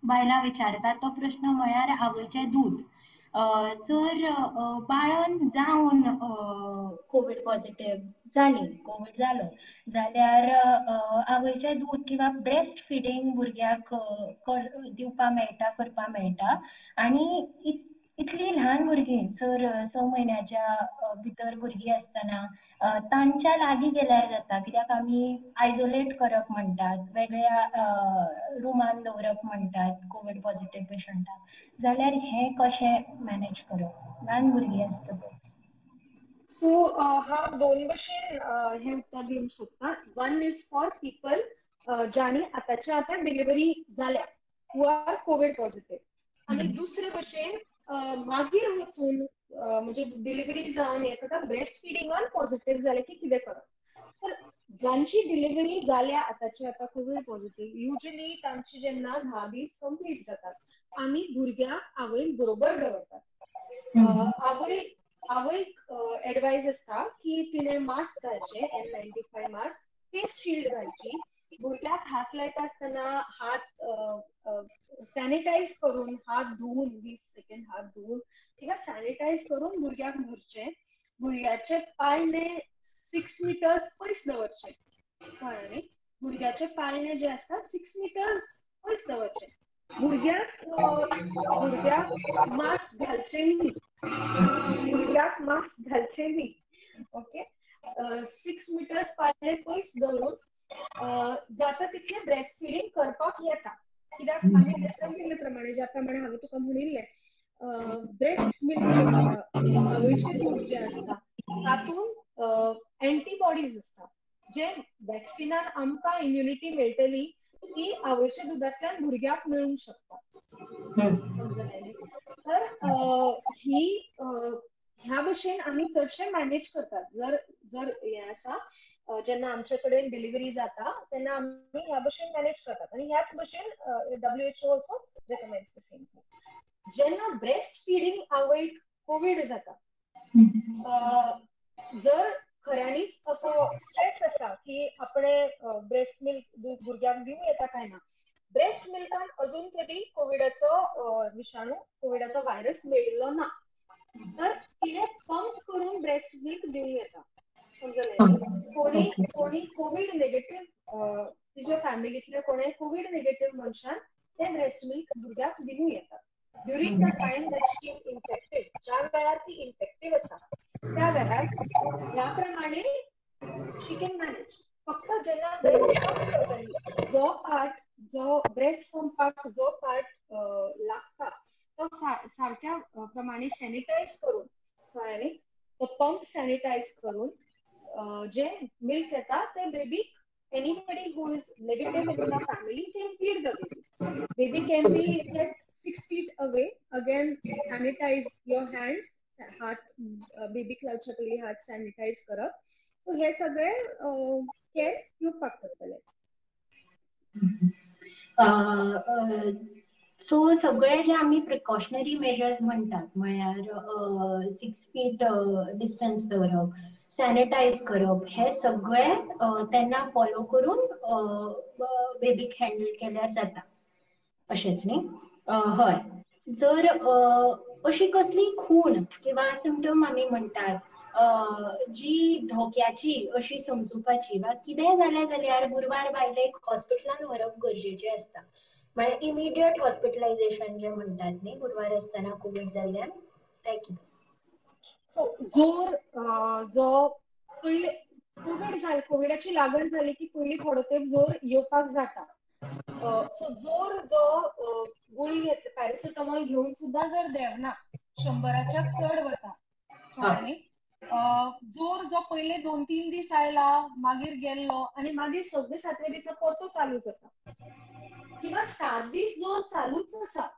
बायलां विचारतात तो प्रश्न म्हळ्यार आवयचें दूद. जर बाळन जावन कोवीड पॉझिटिव्ह जाली, कोवीड जालो जाल्यार आवयचें दूद किंवा ब्रेस्ट फिडींग भुरग्याक दिवपा मेळटा, करपा मेळटा, आनी इतली ल्हान भुरगीं सर 6 म्हयन्याच्या भितर भुरगीं आसतना तांच्या लागीं गेल्यार जाता, कित्याक आमी आयसोलेट करप म्हणटात, वेगळ्या रुमान दवरप म्हणटात कोवीड पॉझिटिव्ह पेशंटाक, जाल्यार हें कशें मॅनेज करप ल्हान भुरगीं आसतकच? सो हांव दोन भशेन हें उत्तर दिवंक सोदता. वन is for people जांणी आतांच्या आतां डिलिव्हरी जाल्या, हू आर कोवीड पॉझिटिव्ह, आनी दुसरे भशेन मागीर वचून म्हणजे डिलिव्हरी जावन हें करता ब्रेस्ट फिडिंगान पॉझिटिव्ह जालें की कितें करप. तर जांची डिलिव्हरी जाल्या आतांची आतां कोवीड पॉझिटिव्ह, युजली तांची जेन्ना 10 दीस कंप्लीट जातात आमी भुरग्याक आवयन बरोबर दवरतात. आवयक एडवायज आसता की तिणें मास्क घालचें, N95 mask, face shield घालची, भुरग्याक हात लायता आसतना हात सॅनिटायज करून, हात धुवून 20 सेकंड हात धुवून किंवा सॅनिटायज करून भुरग्याक धरचें, भुरग्याचे पाळणे 6 मिटर्स पयस दवरचें, कळ्ळें न्ही? भुरग्याचे पाळणे जे आसता 6 मिटर्स पयस दवरचें, भुरग्याक मास्क घालचें न्ही, भुरग्याक मास्क घालचें न्ही, ओके. 6 मिटर्स पाळणे पयस दवरून जाता तितलें ब्रेस्ट फिडिंग करपाक येता. कित्याक आमी डिस्कस केल्ले प्रमाणे, ज्या प्रमाणे हांवें तुका म्हणिल्लें, ब्रेस्ट मिल्क जें आसता, आवयचें दूद जें आसता तातूंत एंटीबॉडीज आसता, जे वॅक्सिनान आमकां इम्युनिटी मेळटली ती आवयच्या दुदांतल्यान भुरग्याक मेळूंक शकता. समजलें? तर ही ह्या भशेन आमी चडशे मॅनेज करतात. जर जर हें आसा जेन्ना आमचे कडेन डिलिव्हरी जाता तेन्ना आमी ह्या भशेन मॅनेज करतात, आनी ह्याच भशेन WHO also recommends the same thing. जेन्ना ब्रेस्ट फिडिंग आवयक कोवीड जाता, जर खऱ्यांनीच असो स्ट्रेस आसा की आपणे ब्रेस्ट मिल्क भुरग्याक दिवं येता काय ना, ब्रेस्ट मिल्कान अजून तरी कोविडाचो विशाणू, कोविडाचो व्हायरस मेळिल्लो ना, तर तिणें पंप करून ब्रेस्ट मिल्क दिवं येता. समजलें? कोणी कोणी कोवीड नेगेटिव्ह, तिच्या फॅमिलींतल्या कोणे कोवीड नेगेटिव्ह मनशान तें ब्रेस्ट मिल्क भुरग्याक दिवं येता during the time that she is infective. ज्या वेळार ती इन्फेक्टीव आसा त्या वेळार ह्या प्रमाणे शी can manage. फक्त जेन्ना ब्रेस्ट पंप करतली, जो पार्ट, जो ब्रेस्ट पंपाक जो पार्ट लागता तो सारक्या प्रमाणे सॅनिटायज करून, कळ्ळें न्ही, तो पंप सॅनिटायज करून जे मिल्क येता ते बेबीक, anybody who is negative in the family can feed the baby. Baby can be kept 6 feet away. Again, sanitize your hands. हात बेबीक लावच्या पयलीं हात सॅनिटायज करप. सो हे सगळे केअर घेवपाक पडटले. सो सगळे जे आमी प्रिकॉशनरी मेजर्स म्हणटात, म्हळ्यार 6 फीट डिस्टन्स दवरप, सॅनिटायज करप, हे सगळे तेन्ना फॉलो करून बेबीक हँडल केल्यार जाता, अशेंच न्ही? हय. जर अशी कसली खूण किंवा सिमटम आमी म्हणटात जी धोक्याची अशी समजुपाची वा कितेंय जालें जाल्यार गुरवार बायलेक हॉस्पिटलान व्हरप गरजेचें आसता, म्हळ्यार इमिडिएट हॉस्पिटलायझेशन जे म्हणटात न्ही गुरवार आसतना कोवीड जाल्ल्यान, तें कितें? सो जोर जो पयले कोवीड जाले, कोविडाची लागण जाली की पयली थोडो तेंप जोर येवपाक जाता. सो जोर जो गुळी घेतली, पॅरासिटामॉल घेवन सुद्दां जर देंवना, 100च्या चड वता, कळ्ळें न्ही? जोर जो पयले 2-3 दीस आयला, मागीर गेल्लो, आनी मागीर 6व्या 7व्या दिसा परतो चालू जाता, किंवा 7 दीस जोर चालूच आसा,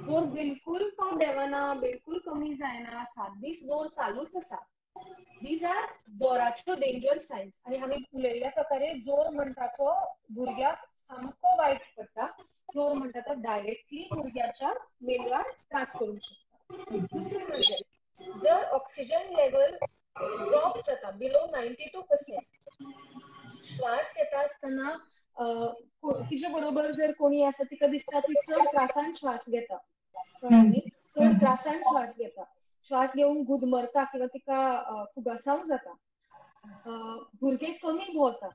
जोर बिलकुल तो देंवना, बिलकुल कमी जायना, 7 दीस जोर चालूच आसा, these are जोराच्यो डेंजर सायन्स. आनी आमी उलयल्ल्या प्रकारे जोर म्हणटा तो भुरग्याक सामको वायट पडटा, जोर म्हणटा तो डायरेक्टली भुरग्याच्या मेंदवार त्रास करूंक शकता. दुसरें म्हणजे जर ऑक्सिजन लेवल ड्रॉप जाता बिलो 92%, श्वास घेता आसतना तिचे बरोबर जर कोणी आसा तिका दिसता ती चड त्रासान श्वास घेता, चड त्रासान श्वास घेता, श्वास घेवन गुदमरता किंवा तिका फुगासांव जाता, भुरगें कमी भोंवता,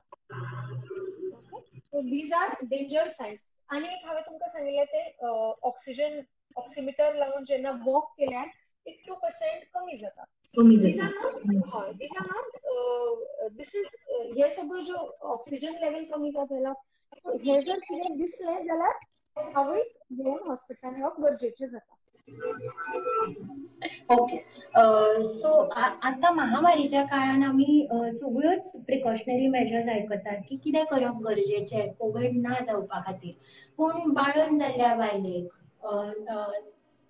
these are danger signs. आनी एक हांवें तुमकां सांगिल्लें तें ऑक्सिजन ऑक्सिमिटर लावन जेन्ना वॉक केल्यार एक 2% कमी जाता. These are not this is हे सगळ्यो ज्यो ऑक्सिजन लेवल कमी जाता, सो हे जर कितें दिसलें जाल्यार आवयक घेवन हॉस्पिटलान येवप गरजेचें जाता. ओके, सो आतां महामारीच्या काळान आमी सगळ्योच प्रिकॉशनरी मेजर्स आयकतात की कितें करप गरजेचें कोवीड ना जावपा खातीर. पूण बाळंत जाल्ल्या बायलेक,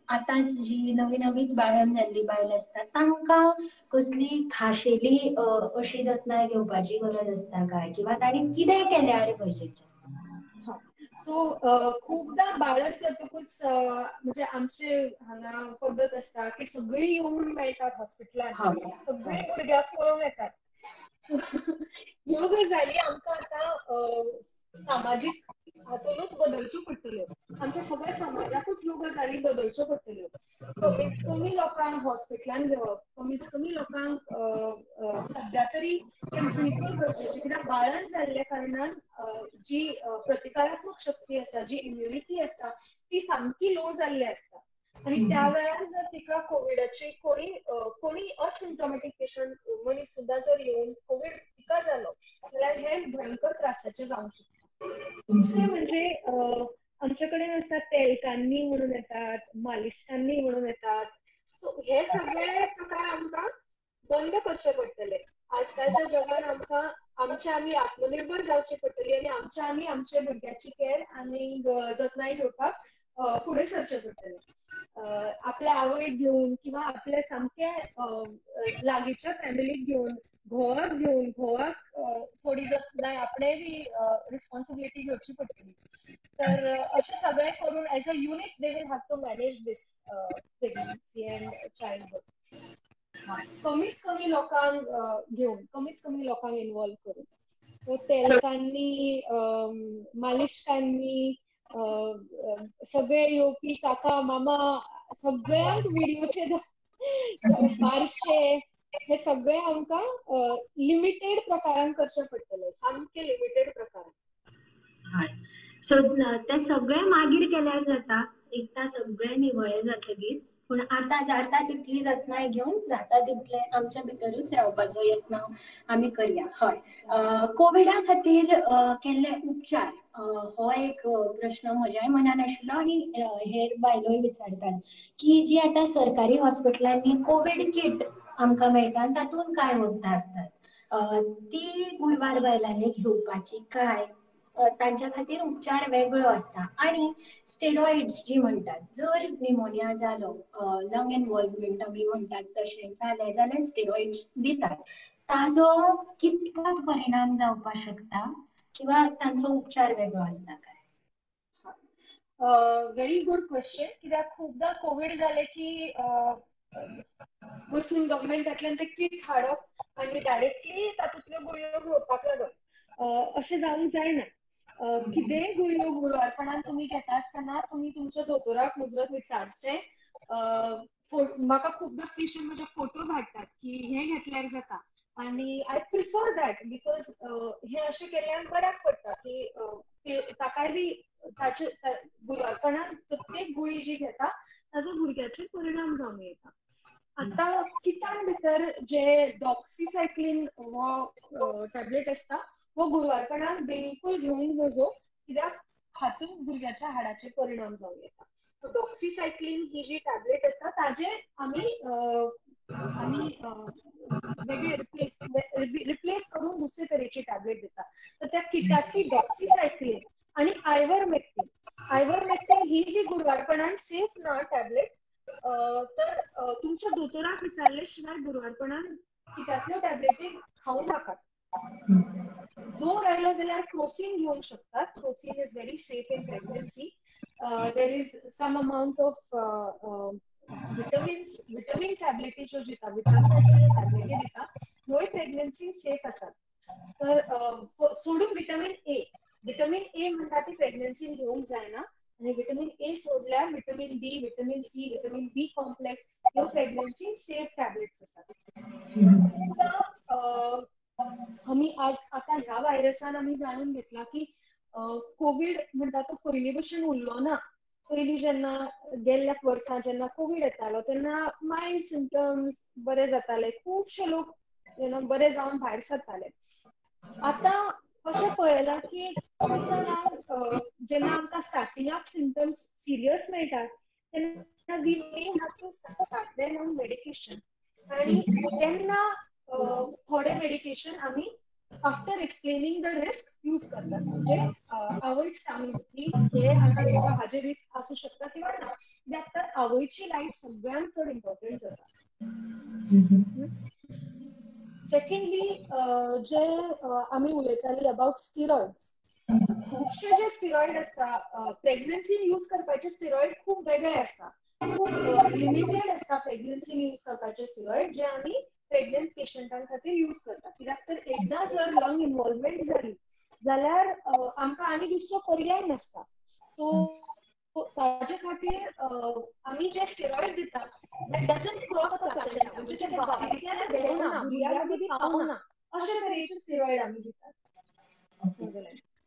आतांच जी नवी नवीच बाळंत जाल्ली बायल आसता तांकां कसली खाशेली अशी जतनाय घेवपाची गरज आसता काय, किंवा तांणी कितें केल्यार गरजेचें? सो खूपदां बाळंत जातकूच म्हणजे आमचे हांगा पद्दत आसता की सगळीं येवन मेळटात हॉस्पिटलान, सगळीं भुरग्याक पळोवंक येतात. ह्यो गजाली आमकां आतां सामाजीक हातूनच बदलच्यो पडटल्यो, आमच्या सगळ्या समाजाकूच ह्यो गजाली बदलच्यो पडटल्यो. कमीत कमी लोकांक हॉस्पिटलान घेवप, कमीत कमी लोकांक सद्या तरी बिलकूल गरजेचें, कित्याक बाळंत जाल्ल्या कारणान जी प्रतिकारात्मक शक्ती आसा, जी इम्युनिटी आसा ती सामकी लो जाल्ली आसता आनी त्या वेळार जर तिका कोविडाची कोणी कोणी असिम्टोमॅटीक पेशंट मनीस सुद्दां जर येवन कोवीड तिका जालो जाल्यार हे भयंकर त्रासाचें जावंक शकता. दुसरें म्हणजे आमचे कडेन आसता तेलकान्नी म्हणून येतात, मालिशकान्नी म्हणून येतात. सो हे सगळे प्रकार आमकां बंद करचे पडटले. आजकालच्या जगान आमकां आमच्या आमी आत्मनिर्भर जावची पडटली आनी आमच्या आमी आमच्या भुरग्याची केअर आनी जतनाय घेवपाक फुडें सरचें पडटलें. आपल्या आवयक घेवन किंवा आपल्या सामक्या लागींच्या फॅमिलीक घेवन, घोवाक घेवन, घोवाक थोडी जतनाय आपणें बी रिस्पॉन्सिबिलिटी घेवची पडटली. तर अशें सगळें करून as a unit they will have to manage this pregnancy and child birth. कमीच कमी लोकांक घेवन, कमीच कमी लोकांक इन्वॉल्व करून, तेलकान्नी, मालिशकान्नी, सगळे येवपी काका मामा सगळ्यांक व्हिडिओचे बारशे, हे सगळे आमकां लिमिटेड प्रकारान करचे पडटले, सामके लिमिटेड प्रकारान. हय, सो ते सगळे मागीर केल्यार जाता, एकदां सगळे निवळे जातकीच. पूण आतां जाता तितली जतनाय घेवन जाता तितले आमच्या भितरूच रावपाचो यत्न आमी करया. हय, कोविडा खातीर केल्ले उपचार हो एक प्रश्न म्हज्याय मनान आशिल्लो आनी हेर बायलोय विचारतात की जी आतां सरकारी हॉस्पिटलांनी कोवीड किट आमकां मेळटा तातूंत कांय वखदां आसतात, ती गुरवार बायलांनी घेवपाची काय, तांच्या खातीर उपचार वेगळो आसता? आनी स्टेरॉइड्स जी म्हणटात, जर निमोनिया जालो, लंग इनवॉल्वमेंट आमी म्हणटात तशें जालें जाल्यार स्टेरॉइड्स दितात, ताजो कितपत परिणाम जावपाक शकता किंवा तांचो उपचार वेगळो आसता काय? Very good question. कित्याक खूपदां कोवीड जालें की वचून गव्हर्मेंटांतल्यान ते किट हाडप आनी डायरेक्टली तातूंतल्यो गुळयो घेवपाक लागप, अशें जावंक जायना. कितेंय गुळयो गुरवारपणान तुमी घेता आसतना तुमी तुमच्या दोतोराक मुजरत विचारचें. म्हाका खूबदां पेशंट म्हजे फोटो धाडटात की हें घेतल्यार जाता आनी I prefer that because हें अशें केल्ल्यान बऱ्याक पडटा की ताकाय बी ताचे गुरवारपणान प्रत्येक गुळी जी घेता ताजो भुरग्याचेर परिणाम जावं येता. आतां किटान भितर जे डॉक्सिसायक्लीन हो टॅबलेट आसता हो गुरवारपणान बिलकूल घेवंक नजो, कित्याक हातूंत भुरग्याच्या हाडाचेर परिणाम जावं येता. डॉक्सिसायक्लीन ही जी टॅबलेट आसता ताजे आमी आमी वेगळे रिप्लेस करून दुसरे तरेची टॅबलेट दिता. तर त्या किटांतली डॉक्सिसायक्लीन आनी आयवरमेक्टीन, आयवरमेक्टीन ही बी गुरवारपणान सेफ ना टॅबलेट, तर तुमच्या दोतोराक विचारले शिवाय गुरवारपणान किटांतल्यो टॅबलेटी खावं नाकात. जोर आयलो जाल्यार क्रोसिन घेवंक शकतात. Crocin is very safe in pregnancy. There is some amount of vitamins, vitamin टॅबलेटी ज्यो दिता, विटामिनाच्यो ज्यो टॅबलेटी दिता ह्योय प्रेग्नन्सी सेफ आसात. तर सोडून विटामीन ए, विटामीन ए म्हणटा ती प्रेग्नन्सीन घेवंक जायना आनी विटामीन ए सोडल्यार vitamin D, vitamin C, vitamin B complex ह्यो प्रेग्नन्सी सेफ टॅबलेट्स आसात. आमी आज आतां ह्या व्हायरसान आमी जाणून घेतला की कोवीड म्हणटा तो पयलीं भशेन उरलो ना. पयलीं जेन्ना गेल्ल्या वर्सा जेन्ना कोवीड येतालो तेन्ना मायल्ड सिमटम्स बरे जाताले, खुबशे लोक बरे जावन भायर सरताले. आतां अशें पळयलां की खूब जाणांक जेन्ना आमकां स्टार्टिंगाक सिमटम्स सिरियस मेळटात तेन्ना we may have to start them on medication, आनी तेन्ना थोडे मेडिकेशन आमी after explaining the risk use करतात. म्हणजे आवयक सांगून की हे आतां तुका हाजे रिस्क आसूं शकता किंवा ना, कित्याक तर आवयची लायफ सगळ्यांत चड इम्पॉर्टंट जाता. सेकंडली जे आमी उलयताली अबाउट स्टिरॉइड्स, खुबशे जे स्टिरॉइड आसता प्रेग्नन्सीन यूज करपाचे स्टिरॉइड खूब वेगळे आसता, खूब लिमिटेड आसता प्रेग्नन्सीन यूज करपाचे स्टिरॉइड जे आमी प्रेग्नंट पेशंटां खातीर यूज करता. कित्याक तर एकदां जर लंग इन्वॉल्वमेंट जाली जाल्यार आमकां आनी दुसरो पर्याय नासता. सो ताजे खातीर आमी जे स्टिरॉइड दिता that doesn't cross the placenta, म्हणजे ते बाबींतल्यान देंवना, भुरग्याक बी पावना अशे तरेचे स्टिरॉइड आमी दितात.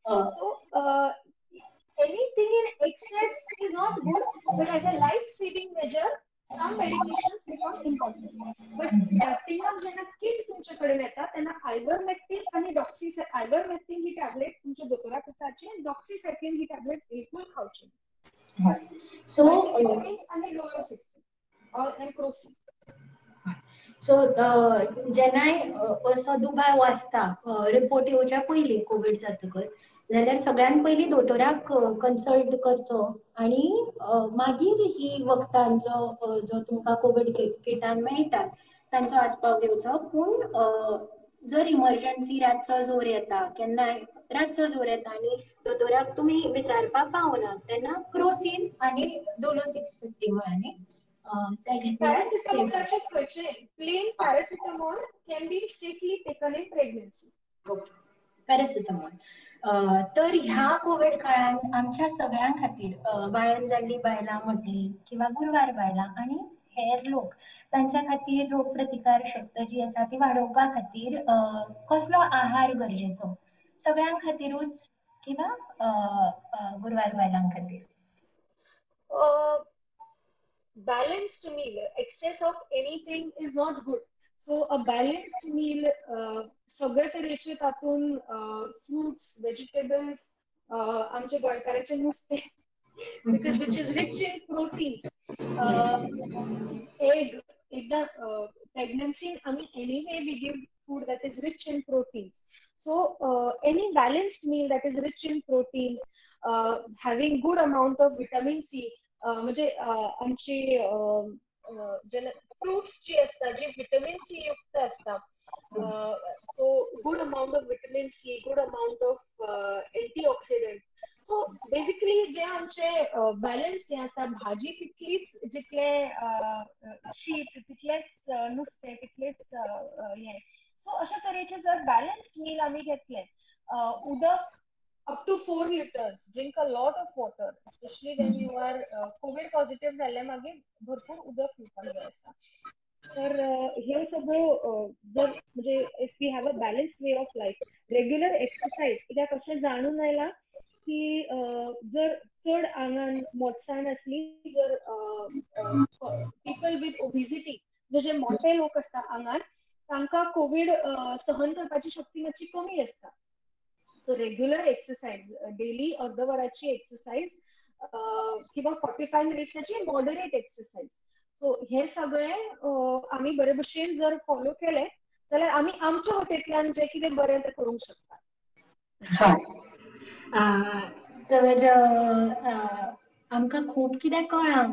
So anything in excess is not good, but as a life saving measure some medications become important. But स्टार्टिंगाक जेन्ना किट तुमचे कडेन येता तेन्ना आयवरमेक्टीन आनी आयवरमेक्टीन ही टॅबलेट तुमच्या दोतोराक विचारची आनी डॉक्सिसायक्लिन ही टॅबलेट बिलकूल खावची. सो आनी डोलो 60 ऑर एनक्रोसिन. सो जेन्नाय असो दुबाव आसता रिपोर्ट येवच्या पयलीं कोवीड जातकच जाल्यार सगळ्यान पयलीं दोतोराक कन्सल्ट करचो आनी मागीर ही वखदांचो जो तुमकां कोवीड किटान मेळटात तांचो आस्पाव घेवचो. पूण जर इमर्जन्सी रातचो जोर येता, केन्नाय रातचो जोर येता आनी दोतोराक तुमी विचारपाक पावना तेन्ना क्रोसीन आनी डोलो 650 म्हळ्यानी पॅरासिटामॉल अशें खंयचें plain paracetamol can be safely taken in pregnancy. Paracetamol. तर ह्या कोवीड काळान आमच्या सगळ्यां खातीर बाळंत जाल्ली बायलां म्हटली किंवा गुरवार बायलां आनी हेर लोक तांच्या खातीर रोग प्रतिकार शक्त जी आसा ती वाडोवपा खातीर कसलो आहार गरजेचो सगळ्यां खातीरूच किंवा गुरवार बायलां खातीर? Balanced meal, excess of anything is not good. So a balanced meal, सगळे तरेचे तातूंत फ्रुट्स, वेजिटेबल्स, आमचे गोंयकाराचे नुस्तें because which is rich in proteins, egg. एकदां प्रेग्नन्सीन आमी anyway we give food that is rich in proteins. So any balanced meal that is rich in proteins, having good amount of vitamin C, म्हणजे आमची fruits जी असता जी vitamin C युक्त असता, so good amount of vitamin C, good amount of antioxidant. So basically जे आमचे balance जे आसा, भाजी तितलीच जितले शीत तितलेच नुस्तें तितलेच हें, सो अशा तरेचे जर बॅलन्स्ड मील आमी घेतले, उदक up to 4 liters, drink a lot of water, especially when you are COVID positive जाल्ले मागीर भरपूर उदक पिवपाक जाय आसता. तर हे सगळ्यो जर म्हणजे if we have a balanced way of life, regular exercise, कित्याक अशें जाणून आयलां की जर चड आंगान मोटसाण आसली जर पीपल विथ ओबिसिटी, जे मोठे लोक आसता आंगान तांकां कोवीड सहन करपाची शक्ती मातशी कमी आसता. सो रेग्युलर एक्सरसाइज, डेली अर्ध वराची एक्सरसाइज किंवा 45 मिनिट्साची मॉडरेट एक्सरसाइज, सो हे सगळे आमी बरे भशेन जर फॉलो केले जाल्यार आमी आमच्या वटेंतल्यान जे कितें बरें तें करूंक शकता. तर आमकां खूब कितें कळ्ळां,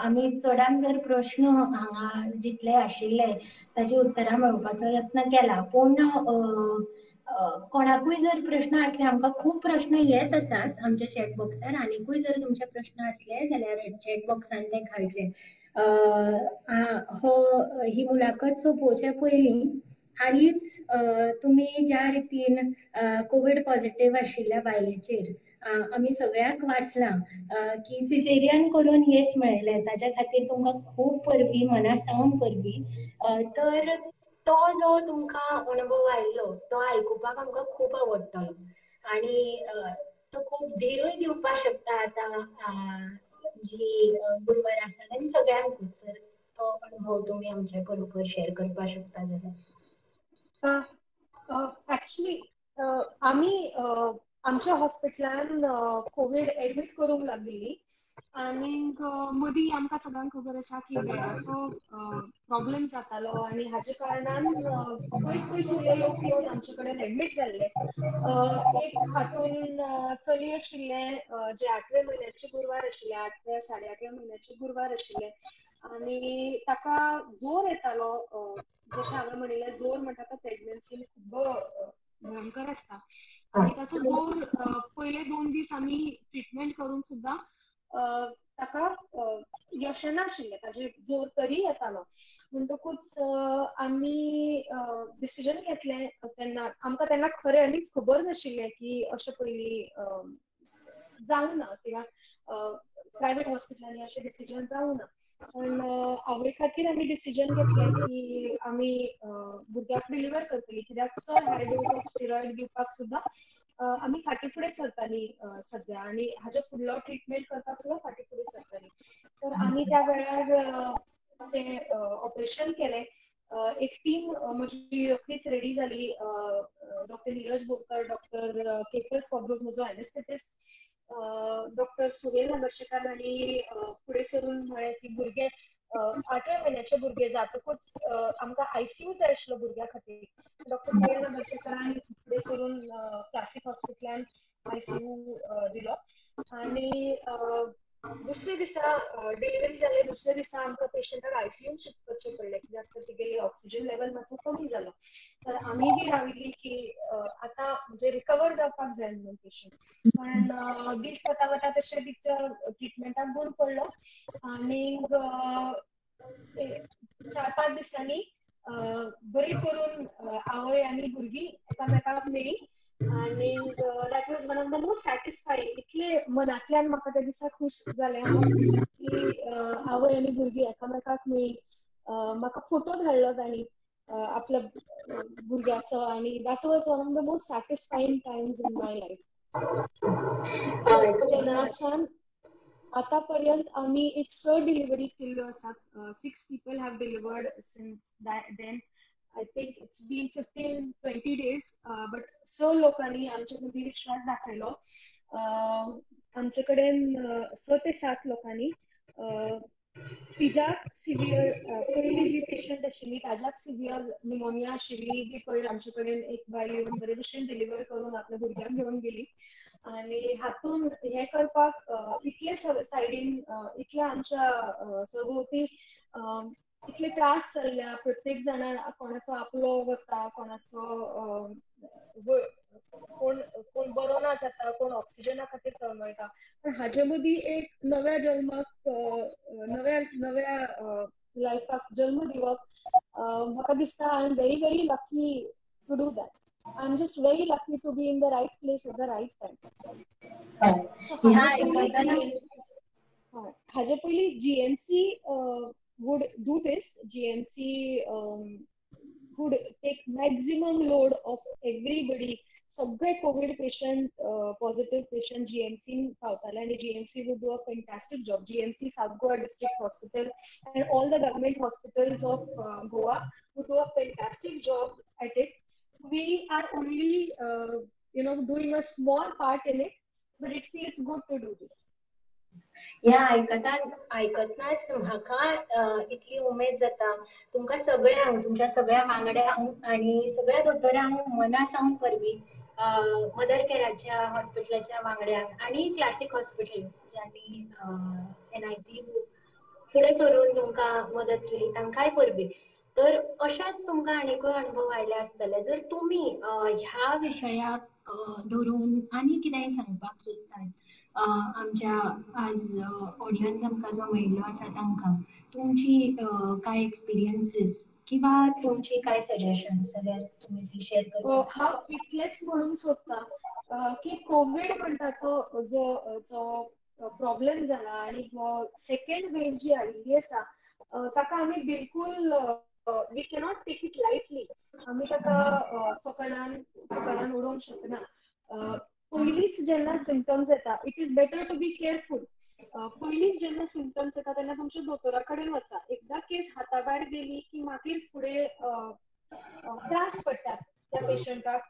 आमी चडान चड प्रश्न हांगा जितले आशिल्ले ताची उत्तरां मेळोवपाचो यत्न केला. पूण कोणाकूय जर प्रश्न आसले, आमकां खूब प्रश्न येत आसात आमच्या चॅट बॉक्सार, आनीकूय जर तुमचे प्रश्न आसले जाल्यार चॅट बॉक्सान ते घालचे. हो ही मुलाखत सोंपोवचे पयलीं हालींच तुमी ज्या रितीन कोवीड पॉझिटिव्ह आशिल्ल्या बायलेचेर आमी सगळ्यांक वाचलां की सिजेरियन करून येस मेळयलें, ताच्या खातीर तुमकां खूब परबी, मना सावन परबी. तर तो जो तुमकां अणभव आयलो तो आयकुपाक आमकां खूब आवडटलो आनी तो खूब धीरूय दिवपाक शकता आतां जी गुरवार आसात आनी सगळ्यांकूच जर तो अणभव तुमी आमच्या बरोबर शेअर करपाक शकता जाल्यार. एक्चुअली आमी आमच्या हॉस्पिटलान कोवीड एडमीट करूंक लागिल्ली आनीक मदीं आमकां सगळ्यांक खबर आसा की बेडाचो प्रॉब्लेम जातालो आनी हाजे कारणान पयस पयस उरले लोक येवन आमचे कडेन एडमीट जाल्ले. एक हातून चली आशिल्लें जे 8व्या म्हयन्याचे गुरवार आशिल्ले, 8व्या 8.5व्या म्हयन्याचे गुरवार आशिल्ले आनी ताका जोर येतालो. जशें हांवें म्हणिल्लें जोर म्हणटा तो प्रेग्नन्सीन खूब भयंकर आसता आनी ताचो जोर पयले 2 दीस आमी ट्रिटमेंट करून सुद्दां ताका यश नाशिल्लें, ताजे जोर तरी येतालो. म्हणटकूच आमी डिसिजन घेतलें तेन्ना आमकां तेन्ना खऱ्यांनीच खबर नाशिल्लें की अशें पयलीं जावं ना किंवा प्रायवेट हॉस्पिटलांनी अशें डिसिजन जावं ना, पण आवय खातीर आमी डिसिजन घेतलें की आमी भुरग्याक डिलिव्हर करतली, कित्याक चड हाय डोज ऑफ स्टिरॉयड दिवपाक सुद्दां आमी फाटीं फुडें सरताली सद्या आनी हाजे फुडलो ट्रिटमेंट करपाक सुद्दां फाटीं फुडें सरताली. तर आमी त्या वेळार ते ऑपरेशन केलें. एक टीम म्हजी रोखडीच रेडी जाली, डॉक्टर नीरज बोरकर, डॉक्टर केफस फॉब्रोज म्हजो एनेस्थेटिस्ट, डॉक्टर सुहेल नगरशेकार हांणी फुडें सरून म्हळें की भुरगे 8व्या म्हयन्याचे भुरगे जातकूच आमकां आयसीयू जाय आशिल्लो भुरग्या खातीर. डॉक्टर सुहेल नगरशेकरान फुडें सरून क्लासीक हॉस्पिटलान आयसीयू दिलो आनी दुसरे दिसा डिलिव्हरी जाले. दुसऱ्या दिसा आमकां पेशंटाक आयसीयून शिफ्ट करचें पडलें कित्याक तर तिगेली ऑक्सिजन लेवल मातसो कमी जालो. तर आमी बी राविल्ली की आतां म्हणजे रिकवर जावपाक जाय म्हणून पेशंट, पण दीस वता वता तशें तिच्या ट्रिटमेंटाक गुण पडलो आनी 4-5 दिसांनी बरी करून आवय आनी भुरगीं एकामेकाक मेळ्ळी आनी that was one of the most satisfying. इतले मनांतल्यान म्हाका त्या दिसा खूश जालें हांव की आवय आनी भुरगीं एकामेकाक मेळ्ळी. म्हाका फोटो धाडलो तांणी आपल्या भुरग्याचो आनी that was one of the most satisfying times in my life. तेन्नाच्यान आतापर्यंत आमी एक 6 डिलिव्हरी केल्ल्यो आसात. 6 people have delivered since then. I think it's been 15-20 days, but 6 लोकांनी आमचे मदीं विश्वास दाखयलो. आमचे कडेन 6 ते 7 लोकांनी तिज्याक सिवियर पयली जी पेशंट आशिल्ली ताज्याक सिवियर निमोनिया आशिल्ली ती पयर आमचे कडेन एक बायल येवन बरे भशेन डिलिव्हर करून आपल्या भुरग्याक घेवन गेली. आनी हातून हें करपाक इतले सायडीन इतले आमच्या सरभोंवती इतले त्रास चल्ल्या, प्रत्येक जाणा कोणाचो आपलो वता, कोणाचो कोण कोण बरो ना जाता, कोण ऑक्सिजना खातीर तळमळटा, पण हाजे मदीं एक नव्या जल्माक नव्या नव्या लायफाक जल्म दिवप म्हाका दिसता I am very very lucky to do that. I am just very lucky to be in the right place at the right time. हाजे पयलीं GMC would do this. GMC would take maximum load of everybody. सगळे covid patient, positive patient GMC पावताले आनी GMC would do a fantastic job. GMC, South Goa District Hospital and all the government hospitals of Goa would do a fantastic job at it. We are only doing a small part in it, but it feels good to do this. ह्या आयकतनाच म्हाका इतली उमेद जाता. तुमकां सगळ्यांक, तुमच्या सगळ्या वांगड्यांक आनी सगळ्या दोतोरांक मना सावन परबीं. मदर केराच्या हॉस्पिटलाच्या वांगड्यांक आनी क्लासीक हॉस्पिटल ज्यांनी NICU फुडें सरून तुमकां मदत केली तांकांय परबीं. तर अशेंच तुमकां आनीकूय अणभव आयले आसतले. जर तुमी ह्या विशयाक धरून आनी कितेंय सांगपाक सोदतात आमच्या आज ऑडियन्स आमकां जो मेळिल्लो आसा तांकां, तुमची कांय एक्सपिरियन्सीस किंवा तुमची कांय सजेशन्स जाल्यार तुमी शेअर करपाक. हांव इतलेंच म्हणूंक सोदता की कोवीड म्हणटा तो जो जो प्रॉब्लेम जाला आनी हो सेकेंड वेव जी आयिल्ली आसा ताका आमी बिलकूल we cannot take it lightly. आमी ताका फकाणान उडोवंक शकना. पयलींच जेन्ना सिमटम्स येता it is better to be careful. पयलींच जेन्ना सिमटम्स येता तेन्ना तुमच्या दोतोरा कडेन वचा. एकदां केस हाता भायर गेली की मागीर फुडें त्रास पडटात त्या पेशंटाक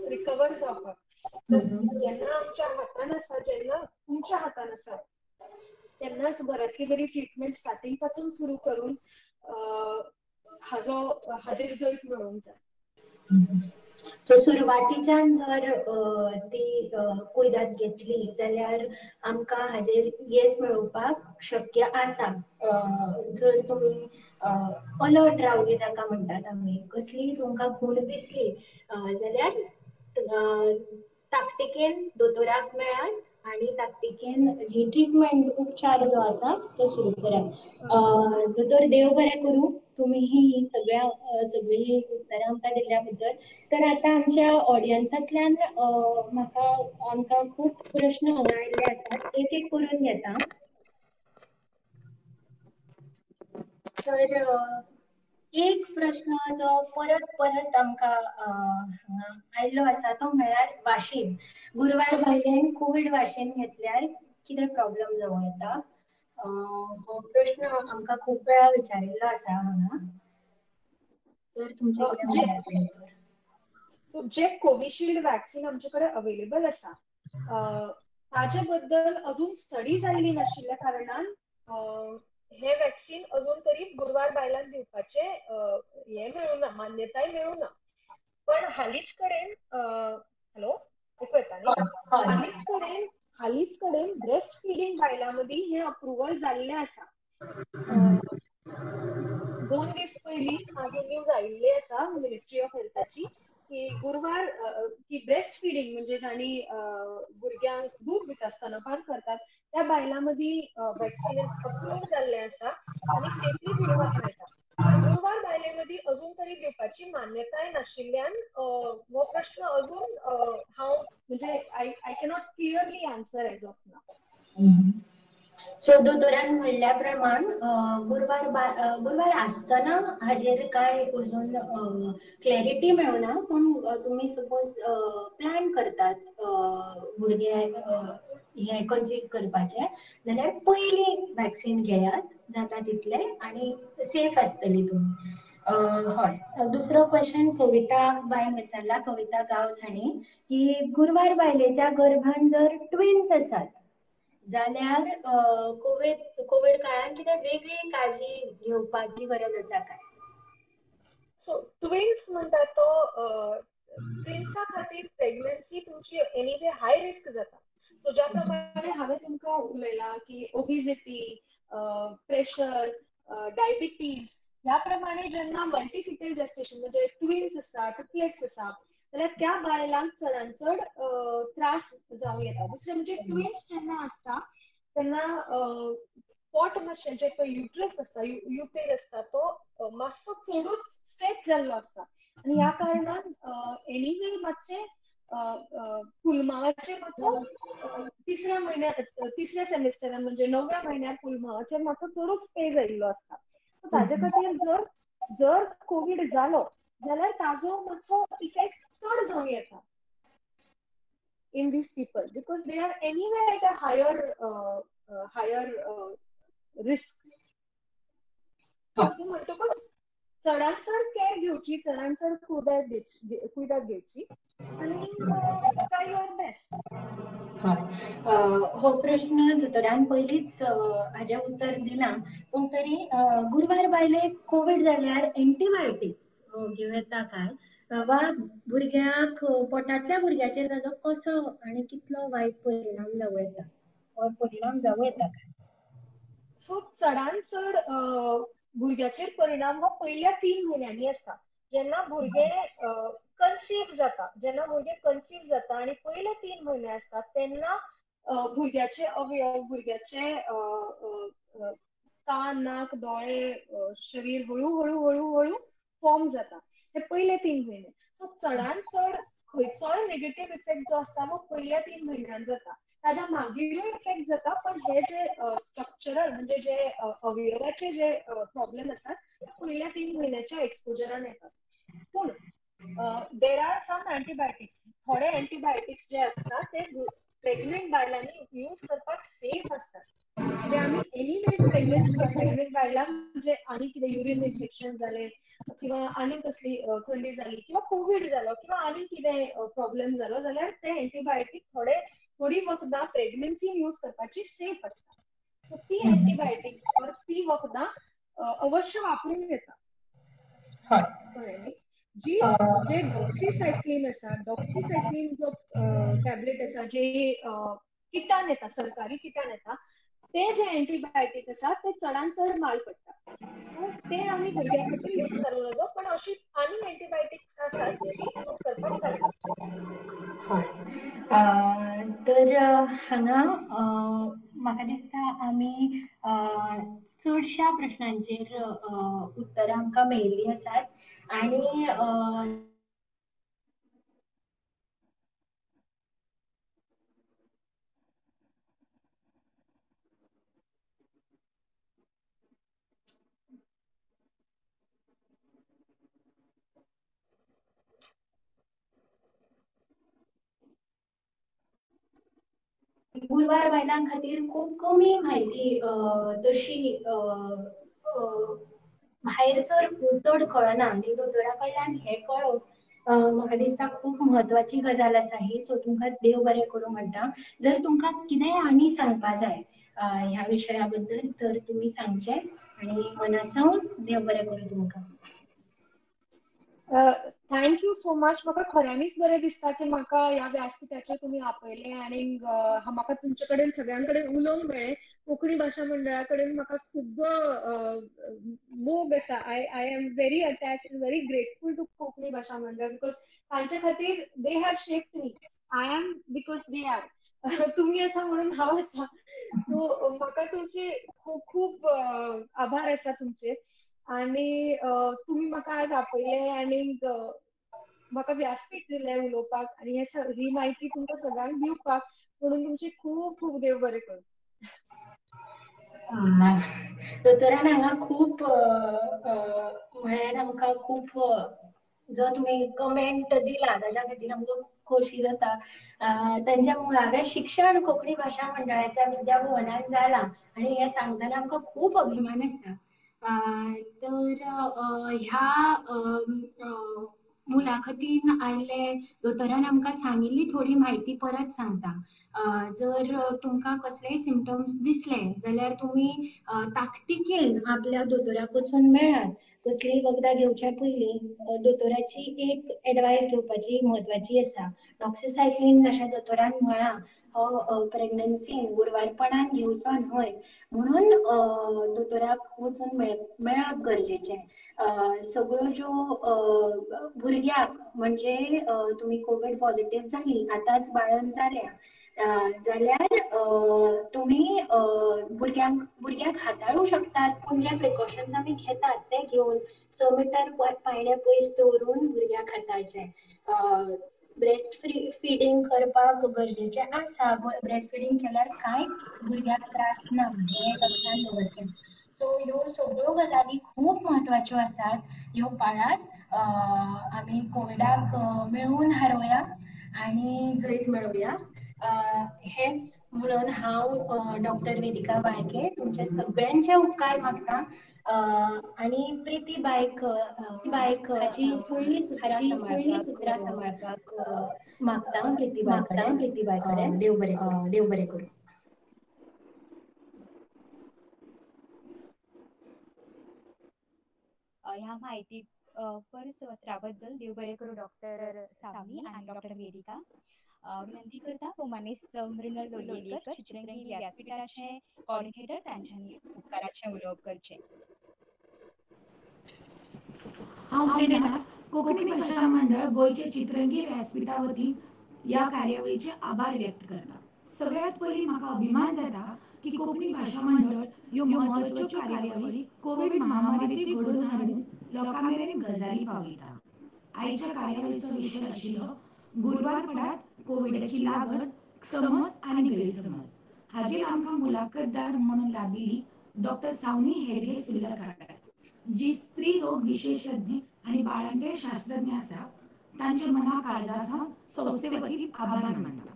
रिकवर जावपाक. जेन्ना आमच्या हातान आसा, जेन्ना तुमच्या हातान आसा तेन्नाच बऱ्यांतली बरी ट्रिटमेंट स्टार्टिंग पासून सुरू करून हाजो हाजेर जैत मेळोवंक जाय. सो सुरवातीच्यान जर ती कुयदाद घेतली जाल्यार आमकां हाजेर येस मेळोवपाक शक्य आसा. जर तुमी अलर्ट रावली जाका म्हणटात आमी, कसलीय तुमकां खूण दिसली जाल्यार ताकतिकेन दोतोराक मेळात आनी ताकतिकेन जी ट्रिटमेंट उपचार जो आसा तो सुरू करात. दोतोर देव बरें करूं, तुमी ही सगळ्या सगळीं उत्तरां आमकां दिल्ल्या बद्दल. तर आतां आमच्या ऑडियन्सांतल्यान म्हाका आमकां खूब प्रश्न हांगा आयिल्ले आसात, एक एक करून घेता. तर एक प्रश्न जो परत परत आमकां हांगा आयिल्लो आसा तो म्हळ्यार वाशीन. गुरवार बायलेन कोवीड वाशीन घेतल्यार कितें प्रॉब्लम जावं येता, हो प्रश्न आमकां खूब वेळा विचारिल्लो आसा हांगा. तर तुमचे कडेन जे कोविशिल्ड वॅक्सिन आमचे कडेन अवेलेबल आसा ताजे बद्दल अजून स्टडी जाल्ली नाशिल्ल्या कारणान हे वॅक्सिन अजून तरी गुरवार बायलांक दिवपाचे हे मेळूना, मान्यताय मेळूना. पण हालींच कडेन हॅलो आयकू येता न्ही, हालींच कडेन ब्रेस्ट फिडिंग बायलां मदीं हें अप्रुवल जाल्लें आसा. 2 दीस पयलीं मागीर न्यूज आयिल्ली आसा मिनिस्ट्री ऑफ हेल्थाची की गुरवार की ब्रेस्ट फिडिंग म्हणजे जांणी भुरग्यांक दूद दिता स्तनपान करतात त्या बायलां मदीं वॅक्सिन अप्रूव जाल्लें आसा आनी सेफली दिवपाक मेळटा. गुरवार बायले मदीं अजून तरी दिवपाची मान्यताय नाशिल्ल्यान हो प्रश्न अजून हांव म्हणजे I cannot clearly answer as of now. So दोतोरान म्हणल्या प्रमाण गुरवार आसतना हाजेर कांय अजून क्लॅरिटी मेळना, पूण तुमी सपोज प्लॅन करतात भुरगे हे कन्सीव करपाचें जाल्यार पयलीं वॅक्सिन घेयात जाता तितलें आनी सेफ आसतली तुमी. हय. दुसरो क्वेश्चन कविता बायन विचारला, कविता गांवस हांणी, की गुरवार बायलेच्या गर्भान जर ट्विन्स आसात जाल्यार कोवीड काळान कितें वेगळी काळजी घेवपाची गरज आसा काय? सो ट्विन्स म्हणटा तो ट्विन्सा खातीर प्रेग्नन्सी तुमची एनीवे हाय रिस्क जाता. सो ज्या प्रमाणे हांवें तुमकां उलयलां की ओबिजिटी, प्रेशर, डायबिटीज ह्या प्रमाणे जेन्ना मल्टीफिटल जेस्टेशन म्हणजे ट्विन्स आसा, ट्रिपलेट्स आसा जाल्यार त्या बायलांक चडान चड त्रास जावं येता. दुसरें म्हणजे ट्विन्स जेन्ना आसता तेन्ना पोट मातशें जे पळय युट्रस आसता, युटेर आसता तो मातसो चडूच स्ट्रेच जाल्लो आसता आनी ह्या कारणान एनीवे मातशें पुलमावाचेर मातसो तिसऱ्या म्हयन्या तिसऱ्या सेमिस्टरान म्हणजे 9व्या म्हयन्यार पुलमावाचेर मातसो चडूच पेज आयिल्लो आसता. ताजे खातीर जर जर कोवीड जालो जाल्यार ताजो मातसो इफेक्ट चड जावं येता in these people because they are anyway at a higher risk. So म्हणटकच चडान चड केअर घेवची, चडान चड कुयदाद घेवची आनी ट्राय your best. हय, हो प्रश्न दोतोरान पयलींच हाजें उत्तर दिलां, पूण तरी गुरवार बायलेक कोवीड जाल्यार एंटीबायोटिक्स घेवं येता काय, वा भुरग्याक पोटांतल्या भुरग्याचेर ताजो कसो आनी कितलो वायट परिणाम जावं येता वा परिणाम जावं येता काय? सो चडान चड भुरग्याचेर परिणाम हो पयल्या 3 म्हयन्यांनी आसता. जेन्ना भुरगें कन्सीव जाता, जेन्ना भुरगें कन्सीव जाता आनी पयले 3 म्हयने आसता तेन्ना भुरग्याचे अवयव, भुरग्याचे कान, नाक, दोळे, शरीर हळूहळू हळूहळू फॉर्म जाता हे पयले 3 म्हयने. सो चडान चड खंयचोय नेगेटीव इफेक्ट जो आसता तो पयल्या 3 म्हयन्यान जाता. ताज्या मागीरूय इफेक्ट जाता, पण हे जे स्ट्रक्चरल म्हणजे जे अवयवाचे जे प्रॉब्लेम आसात पयल्या 3 म्हयन्याच्या एक्सपोजरान येतात. पूण there are some antibiotics, थोडे एंटीबायोटिक्स जे आसता ते प्रेग्नंट बायलांनी यूज करपाक सेफ आसतात, जे आमी एनीवेज प्रेग्नंट बायलांक म्हणजे आनी कितें युरीन इन्फेक्शन जालें किंवा आनी कसली थंडी जाली किंवा कोवीड जालो किंवा आनी कितें प्रॉब्लेम जालो जाल्यार ते एंटीबायोटीक थोडी वखदां प्रेग्नन्सीन यूज करपाची सेफ आसता. सो ती एंटीबायोटिक्स ऑर ती वखदां अवश्य वापरूंक येता. कळ्ळें न्ही? जी जे डॉक्सिसायक्लीन आसा, डॉक्सिसायक्लीन जो टॅबलेट आसा जे किटान येता, सरकारी किटान येता, ते जे एंटीबायोटीक आसा ते चडान चड माल पडटा. सो ते आमी भुरग्यां खातीर यूज करूं नजो, पण अशी आनी एंटीबायोटिक्स आसात जी यूज करपाक जाता. हय, तर हांगा म्हाका दिसता आमी चडश्या प्रश्नांचेर उत्तरां आमकां मेळिल्लीं आसात आनी गुरवार बायलां खातीर खूब कमी म्हायती तशी भायर चड कळना आनी दोतोरा कडल्यान हें कळप म्हाका दिसता खूब म्हत्वाची गजाल आसा ही. सो तुमकां देव बरें करूं म्हणटा. जर तुमकां कितेंय आनी सांगपा जाय ह्या विशया बद्दल तर तुमी सांगचें आनी मनासावन देव बरें करूं तुमकां. Thank you so much. म्हाका खऱ्यांनीच बरें दिसता की म्हाका ह्या व्यासपिठाचेर तुमी आपयलें आनी म्हाका तुमचे कडेन सगळ्यां कडेन उलोवंक मेळ्ळें. कोंकणी भाशा मंडळा कडेन म्हाका खूब मोग आसा. I am very attached and very grateful to Konkani Bhasha Mandal because तांचे खातीर they have shaped me. I am because they are. तुमी आसा म्हणून हांव आसा. सो म्हाका तुमचे खूब खूब आभार आसा तुमचे आनी तुमी म्हाका आज आपयले आनी म्हाका व्यासपीठ दिलें उलोवपाक आनी ही म्हायती तुमकां सगळ्यांक दिवपाक म्हणून तुमचे खूब खूब देव बरें करूं. दोतोरान हांगा खूब म्हळ्यार आमकां खूब जो तुमी कमेंट दिला ताच्या खातीर आमकां खोशी जाता. तांच्या मुळावें शिक्षण कोंकणी भाशा मंडळाच्या विद्याभुवनान जालां आनी हें सांगतना आमकां खूब अभिमान आसा. तर ह्या मुलाखतीन आयले दोतोरान आमकां सांगिल्ली थोडी म्हायती परत सांगता. जर तुमकां कसलेय सिमटम्स दिसले जाल्यार तुमी ताकतिकेन आपल्या दोतोराक वचून मेळात. कसलीय वखदां घेवच्या पयलीं दोतोराची एक एडवायस घेवपाची म्हत्वाची आसा. डॉक्सिसायक्लीन जशें दोतोरान म्हळां हो प्रेग्नन्सीन गुरवारपणान घेवचो न्हय म्हणून दोतोराक वचून मेळप गरजेचें. सगळ्यो ज्यो भुरग्याक म्हणजे तुमी कोवीड पॉझिटीव जाली आतांच बाळंत जाल्या जाल्यार तुमी भुरग्याक हाताळूं शकतात, पूण जे प्रिकॉशन्स आमी घेतात ते घेवन 6 मिटर पायणे पयस दवरून भुरग्याक हाताळचें. ब्रेस्ट फिडींग करपाक गरजेचें आसा. ब्रेस्ट फिडींग केल्यार कांयच भुरग्याक त्रास ना हें लक्षांत दवरचें. सो ह्यो सगळ्यो गजाली खूब म्हत्वाच्यो आसात, ह्यो पाळात. आमी कोविडाक मेळून हारोवया आनी जैत मेळोवया. हेंच म्हणून हांव डॉक्टर वेदिका वाळके तुमचे सगळ्यांचे उपकार मागता आनी प्रिती बायक बायक हाची फुडली सुत्रां सांबाळपाक मागता. प्रिती बाय कडेन देव बरें करूं. देव बरें करूं. ह्या म्हायती पर सत्रा बद्दल देव बरें करूं डॉक्टर सावनी आनी डॉक्टर वेदिका. विनंती करता मानेस्त मृणल लोलयेकर चित्रंगी व्यासपीठाचे कॉर्डिनेटर तांच्यांनी उपकाराचें उलोवप करचें. हांव प्रेरणा, कोंकणी भाशा मंडळ गोंयचे चित्रंगी व्यासपीठा वतीन ह्या कार्यावळीचे आभार व्यक्त करता. सगळ्यांत पयलीं म्हाका अभिमान जाता की कोंकणी भाशा मंडळ ह्यो म्हत्वाच्यो कार्यावळी कोवीड महामारींत घडोवन हाडून लोकां मेरेन गजाली पावयता. आयच्या कार्यावळीचो विशय आशिल्लो गुरवारपणांत कोविडाची लागण, समज आनी गैरसमज. हाचेर आमकां मुलाखतदार म्हणून लाभिल्ली डॉक्टर सावनी हेडगे सुर्लकार जी स्त्री रोग विशेषज्ञ आनी बाळंटेर शास्त्रज्ञ आसा, तांचे मना काळजा सावन संस्थे वतीन आभार मानता.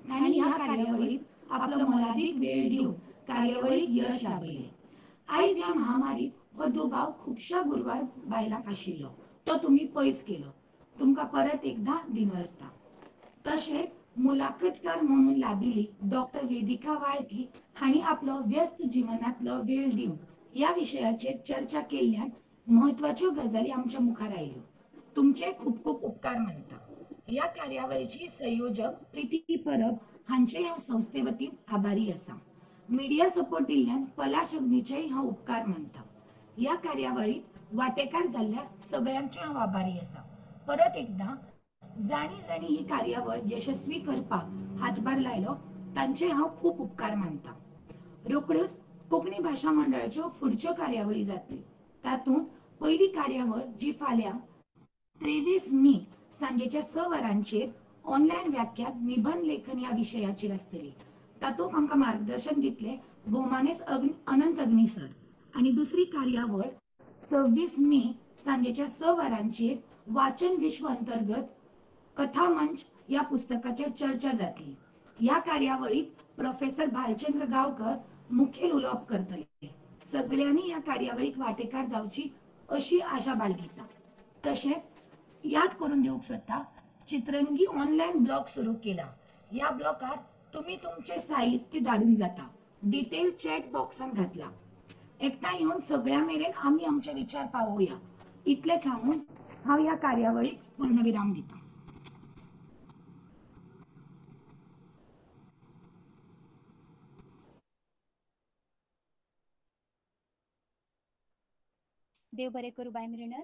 तांणी ह्या कार्यावळीत आपलो मोलादीक वेळ दिवन कार्यावळीक यश लाभयलें. आयज ह्या महामारीत हो दुबाव खुबश्या गुरवार बायलांक आशिल्लो, तो तुमी पयस केलो. तुमकां परत एकदां दिनवासता. तशेंच मुलाखतकार म्हणून लाभिल्ली डॉक्टर वेदिका वाळके हांणी आपलो व्यस्त जिवनांतलो वेळ दिवन ह्या विशयाचेर चर्चा केल्ल्यान म्हत्वाच्यो गजाली आमच्या मुखार आयल्यो. तुमचे खूब खूब उपकार मानता. ह्या कार्यावळीची संयोजक प्रिती परब हांचे हांव संस्थे वतीन आभारी आसा. मिडिया सपोर्ट दिल्ल्यान पलाश अग्नीचेय हांव उपकार मानता. ह्या कार्यावळीत वांटेकार जाल्ल्या सगळ्यांचे हांव आभारी आसा. परत एकदां जाणी जाणी ही कार्यावळ यशस्वी करपाक हातभार लायलो तांचे हांव खूब उपकार मानता. रोखड्योच कोंकणी भाशा मंडळाच्यो फुडच्यो कार्यावळी जातल्यो. तातूंत पयली कार्यावळ जी फाल्यां 23 मे सांजेच्या 6 वरांचेर ऑनलायन व्याख्यान निबंध लेखन ह्या विशयाचेर आसतली. तातूंत आमकां मार्गदर्शन दितले भोवमानेस्त अनंत अग्नी सर. आनी दुसरी कार्यावळ 26 मे सांजेच्या 6 वरांचेर वाचन विश्व अंतर्गत कथामंच ह्या पुस्तकाचेर चर्चा जातली. ह्या कार्यावळीत प्रोफेसर भालचंद्र गांवकर मुखेल उलोवप करतले. सगळ्यांनी ह्या कार्यावळीक वांटेकार जावची अशी आशा बाळगिता. तशेंच याद करून दिवंक सोदता, चित्रंगी ऑनलायन ब्लॉग सुरू केला. ह्या ब्लॉगार तुमी तुमचे साहित्य धाडून जाता. डिटेल चॅट बॉक्सान घातला. एकठांय येवन सगळ्यां मेरेन आमी आमचे विचार पावोवया. इतलें सांगून हांव ह्या कार्यावळीक पूर्णविराम दिता. देव बरें करूं बाय मृणल.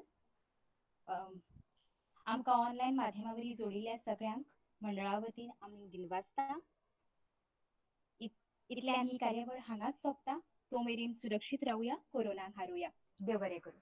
आमकां ऑनलायन माध्यमा वरवीं जोडिल्ल्या सगळ्यांक मंडळा वतीन आमी दिनवासता. इतल्यान ही कार्यावळ हांगाच सोंपता. तो मेरेन सुरक्षीत रावया, कोरोनाक हारोवया. देव बरें करूं.